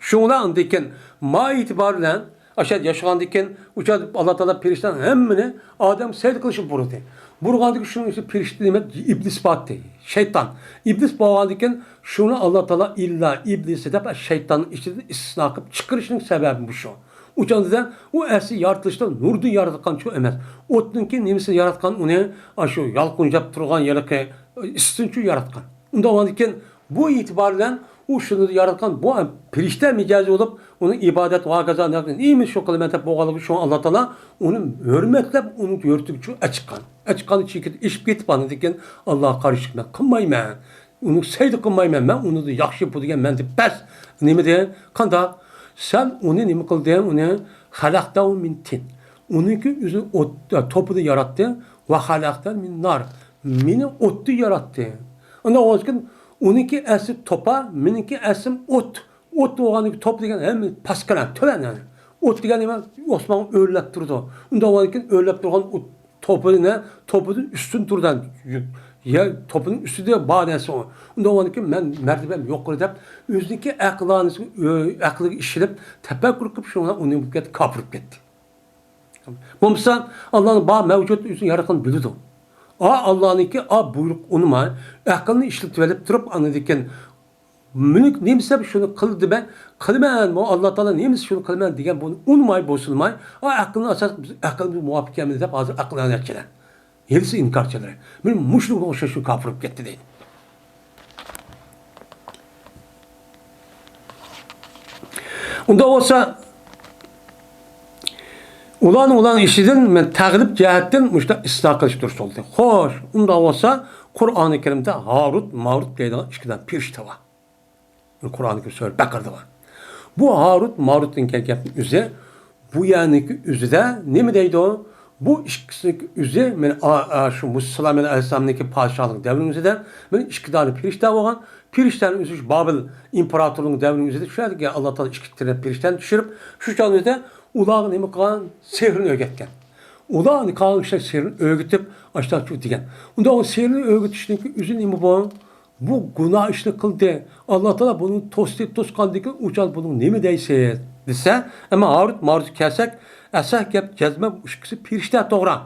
شۇڭا ئاندىن كېيىن ما ئېتىبارى بىلەن ئاشۇ يەردە ياشىغاندىن كېيىن، ئۇ چاغدا ئاللا تائالا پېرىشتىلەرنىڭ ھەممىنى ئادەمگە سەجدە قىلىشنى بۇيرۇدى. بۇيرۇغاندىن كېيىن شۇنىڭ ئىچىدە پېرىشتە نېمە؟ ئىبلىس بار ئىدى. شەيتان. ئىبلىس بولغاندىن كېيىن شۇنى ئاللا تائالا ئىللا ئىبلىس دەپ شەيتاننىڭ ئىچىدىن ئىستىسنا قىلىپ چىقىرىشنىڭ سەۋەبى مۇشۇ. ئۇ چاغدا ئۇ ئەسلى يارىتىلىشتا نۇردىن ياراتقان چۇ ئەمەس. ئوتنىڭكى نېمىسىنى ياراتقان ئۇنى؟ ئاشۇ يالقۇنجاپ تۇرغان ھېلىقى ئىسسىنچۇ ياراتقان. ئۇنداق بولغاندىن كېيىن بۇ ئېتىبار بىلەن ئۇ شۇنى ياراتقان، بۇ پېرىشتە مىجەزى بولۇپ، ئۇنىڭ ئىبادەت ۋە ھاكازا نېمە شۇ قىلىمەن دەپ بولغانلىقى، شۇڭا ئاللا تائالا ئۇنى ھۆرمەتلەپ، ئۇنى يۇرتىغا ئەچىققان. ئەچىققان چېكىدىن ئېشىپ كېتىپ، ئاندىن كېيىن ئاللاغا قارشى چىقىپ، مەن قىلمايمەن، ئۇنى سەجدە قىلمايمەن، مەن ئۇنىڭدىن ياخشى بۇ دېگەن مەن دەپ بەس. نېمە دېگەن؟ قانداق؟ سەن ئۇنى نېمە قىلدىڭ؟ ئۇنى خەلەقتەھۇ مىن تىن. ئۇنىڭكى ئۆزى ئوت، توپىدىن ياراتتىڭ. ۋە خەلەقتەنى مىن نار. مېنى ئوتتىن ياراتتىڭ. ئۇنداق بولغاندىكىن ئۇنىڭكى ئەسلى توپا، مېنىڭكى ئەسلىم ئوت. ئوت بولغاندىكىن توپا دېگەن ھەممە پەسكىرە، تۆۋەن يەنى. ئوت دېگەن نېمە؟ ئاسمانغا ئۆرلەپ تۇرىدۇ. ئۇنداق بولغاندىكىن ئۆرلەپ تۇرغان ئۇ توپىنى، توپىدىن ئۈستۈن تۇرىدۇ. يەر توپىنىڭ ئۈستىدە بار نەرسە ئۇ. ئۇنداق بولغاندىكىن مەن مەرتىبەم يۇقىرى دەپ، ئۆزىنىڭكى ئەقلانىسى، ئۆ-، ئەقلىگە ئىشىنىپ، تەپەككۇر قىلىپ، شۇڭا ئۇنى بولۇپ كەتتى، كاپىر بولۇپ كەتتى. بولمىسا، ئاللانىڭ بار مەۋجۇت ئۆزىنى ياراتقاننى بىلىدۇ. ئا، ئاللانىڭكى ئا بۇيرۇق ئۇنىماي، ئەقىلنى ئىشلىتىۋېلىپ تۇرۇپ، ئاندىن كېيىن مۈلۈك نېمە سەۋەب شۇنى قىلدى مەن، قىلىمەن، مۇ ئاللا تائالا نېمە سەۋەب شۇنى قىلىمەن دېگەن بۇنى ئۇنىماي، بوسۇنماي، ئا، ئەقىلنى ئاساس، بىز ئەقىلگە مۇۋاپىق كەلمىدى دەپ ھازىر ئەقىلانىيەتچىلەر. ھېلىسى ئىنكارچىلىرى. مانا مۇشۇنىڭغا ئوخشاش شۇ كاپىر بولۇپ كەتتى دەيدۇ. ئۇنداق بولسا، ئۇلارنىڭ، ئۇلارنىڭ ئىشىدىن مەن تەغلىب جەھەتتىن مۇشۇنداق ئىستىدىئا قىلىش دۇرۇس بولدى. خوش، ئۇنداق بولسا، قۇرئانى كەرىمدە ھارۇت، مارۇت دەيدىغان ئىككى دانە پېرىشتە بار. قۇرئانى كەرىم سۈرە بەقەرىدە بار. بۇ ھارۇت، مارۇت دېگەن گەپنىڭ ئۆزى، بۇ يەرنىڭكى ئۆزىدە نېمە دەيدۇ؟ بۇ ئىككىسىنىڭكى ئۆزى، مانا، ئا، ئا، شۇ مۇسا سۇلايمان ئەلەيھىسسالامنىڭكى پادىشاھلىق دەۋرىنىڭ ئۆزىدە، مانا، ئىككى دانە پېرىشتە بولغان. پېرىشتەنىڭ ئۆزى شۇ بابىل ئىمپېراتورلۇقىنىڭ دەۋرىنىڭ ئۆزىدە شۇ يەرگە ئاللا تائالا ئىككى تەرەپ پېرىشتەنى چۈشۈرۈپ، شۇ چاغنىڭ ئۆزىدە ئۇلارغا نېمە قىلغان؟ سېھىرنى ئۆگەتكەن. ئۇلارنى قالغان كىشىلەر سېھىرنى ئۆگىتىپ، ئاشتاق شۇ دېگەن. ئۇنداق سېھىرنى ئۆگىتىشنىڭكى ئۆزى نېمە بۇ؟ بۇ گۇناھ ئىشنى قىلدى. ئاللا تائالا بۇنى توستى، توسقاندىن كېيىن ئۇ چاغ بۇنىڭ نېمە دەيسىز؟ دېسە، ئەمما ھارۇت، مارۇتقا كەلسەك، ئەسەھ گەپ جەزمەن ئىككىسى پېرىشتە توغرا.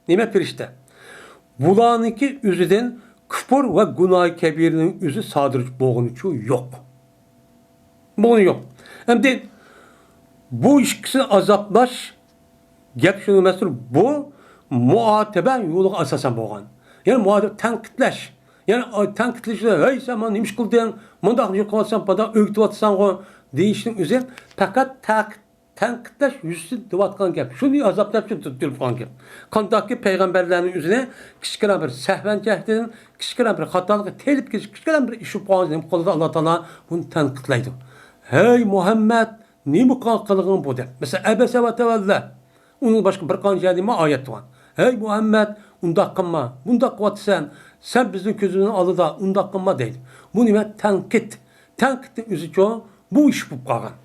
نېمە پېرىشتە؟ بۇلارنىڭكى ئۆزىدىن كۇپۇر ۋە گۇناھى كەبىرىنىڭ ئۆزى سادىر بولغىنىچۇ يوق. بولغىنى يوق. ئەمدى بۇ ئىككىسىنى ئازابلاش گەپ شۇنىڭ ئەمەستۇر، بۇ مۇئاتىبە يولىغا ئاساسەن بولغان. يەنى مۇئاتىبە تەنقىدلەش. يەنى تەنقىدلەش، ھەي، سەن مانا نېمە ئىش قىلدىڭ؟ مۇنداق قىلىۋاتىسەن، مۇنداق ئۆگىتىۋاتىسەنغۇ دېيىشنىڭ ئۆزى پەقەت تەنقىد تەنقىدلەش يۈزىسىدىن دېۋاتقان گەپ. شۇنى ئازابلاپ شۇ تۇرۇپ قالغان گەپ. قانداقكى پەيغەمبەرلەرنىڭ ئۆزىنى كىچىككىنە بىر سەھۋەن جەھەتتىن، كىچىككىنە بىر خاتالىققا تېلىپ كېتىش، كىچىككىنە بىر ئىش بولۇپ قالغان نېمە قىلىدۇ؟ ئاللا تائالا بۇنى تەنقىدلەيدۇ. ھەي مۇھەممەد، نېمە قىلغان قىلىقىڭ بۇ دەپ. مەسىلەن، ئەبەسە ۋە تەۋەللە. ئۇنىڭ باشقا بىر قانچە يەردە ئايەت بار. ھەي مۇھەممەد، ئۇنداق قىلما، بۇنداق قىلىۋاتىسەن، سەن بىزنىڭ كۆزىمىزنىڭ ئالدىدا ئۇنداق قىلما دەيدۇ. بۇ نېمە؟ تەنقىد. تەنقىدنىڭ ئۆزىچۇ بۇ ئىش بولۇپ قالغان.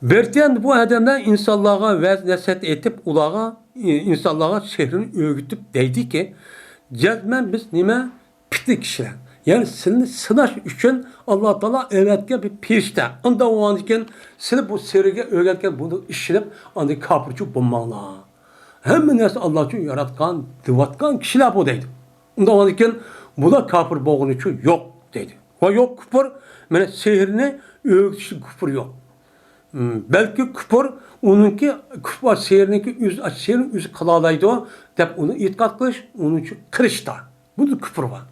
بىرتىيەن بۇ ئادەملەر ئىنسانلارغا ۋەز-نەسىھەت ئېيتىپ، ئۇلارغا، ئىنسانلارغا سېھرىنى ئۆگىتىپ دەيدىكى، جەزمەن بىز نېمە؟ پىتنە كىشىلەر. يەنى سىلىنى سىناش ئۈچۈن ئاللا تائالا ئەۋەتكەن بىر پېرىشتە. ئۇنداق بولغاندىكىن سىلى بۇ سېھىرگە ئۆگەتكەن بۇنى ئىشىنىپ، ئاندىن كاپىرچۇ بولماڭلار. ھەممە نەرسە ئاللا ئۈچۈن ياراتقان، دېۋاتقان كىشىلەر بۇ دەيدۇ. ئۇنداق بولغاندىكىن بۇلار كاپىر بولغىنىچۇ يوق دەيدۇ. ۋە يوق كۇپۇر، مانا سېھىرنى ئۆگىتىشتە كۇپۇر يوق. بەلكى كۇپۇر ئۇنىڭكى، كۇپۇر سېھىرنىڭكى ئۆزى، سېھىرنى ئۆزى قىلالايدۇ دەپ ئۇنى ئېتىقاد قىلىش، ئۇنىڭ ئۈچۈن قىرىشتا. بۇندا كۇپۇر بار.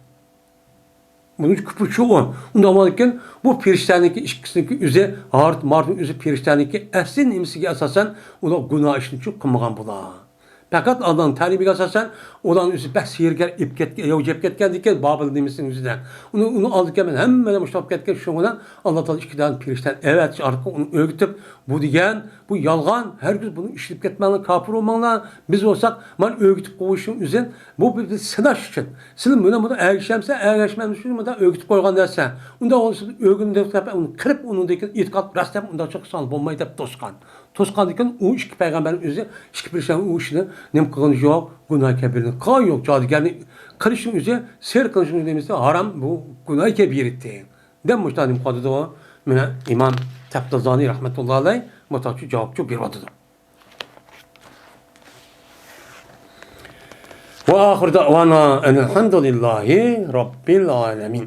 بۇنىڭ ئۈچۈن كۇپۇر شۇ ئۇ. ئۇنداق بولغاندىكىن بۇ پېرىشتەنىڭكى ئىككىسىنىڭكى ئۆزى، ھارت مارتنىڭ ئۆزى پېرىشتەنىڭكى ئەسلى نېمىسىگە ئاساسەن ئۇلار گۇناھ ئىشنى چۈ قىلمىغان بۇلار. پەقەت ئاللانىڭ تەلىپىگە ئاساسەن ئۇلارنىڭ ئۆزى بەك سېھىرگەر ئېلىپ كەتكەن، ياۋ يەپ كەتكەندىكىن بابىل نېمىسىنىڭ ئۆزىدە. ئۇنى، ئۇنى ئالدىكەن مەن ھەممە ئادەم ئۇشلاپ كەتكەن، شۇنىڭ بىلەن ئاللا تائالا ئىككى دانە پېرىشتەنى ئەۋەتىش ئارقىلىق ئۇنى ئۆگىتىپ، بۇ دېگەن، بۇ يالغان، ھەرگىز بۇنى ئىشلىتىپ كەتمەڭلار، كاپىر بولماڭلار. بىز بولساق، مانا ئۆگىتىپ قويۇشنىڭ ئۆزى، بۇ بىر سىناش ئۈچۈن. سىلەر بۇنى، بۇنى ئەگىشەمسە، ئەگەشمەمسە، شۇنى مۇنداق ئۆگىتىپ قويغان نەرسە. ئۇنداق بولسا، ئۆگىنىپ، ئۇنى قىرىپ، ئۇنىڭدىن كېيىن ئېتىقاد راست دەپ، ئۇنداق چىقساڭ بولماي دەپ توسقان. توسقاندىن كېيىن ئۇ ئىككى پەيغەمبەرنىڭ ئۆزى ئىككى پېرىشتەنىڭ ئۇ ئىشنى نېمە قىلغىنى يوق، گۇناھ كەبىرىنى قىلغان يوق، جادۇگەرنى قىلىشنىڭ ئۆزى، سېھىر قىلىشنىڭ ئۆزى نېمىسى ھارام، بۇ گۇناھ كەبىرىتى. دەپ مۇشۇنداق نېمە قىلىدۇ. مانا ئىمام تەپتازانى رەھمەتۇللا ئەلەيھ مۇتاچۇ جاۋابچۇ بېرىۋاتىدۇ. وآخر دعوانا أن الحمد لله رب العالمين.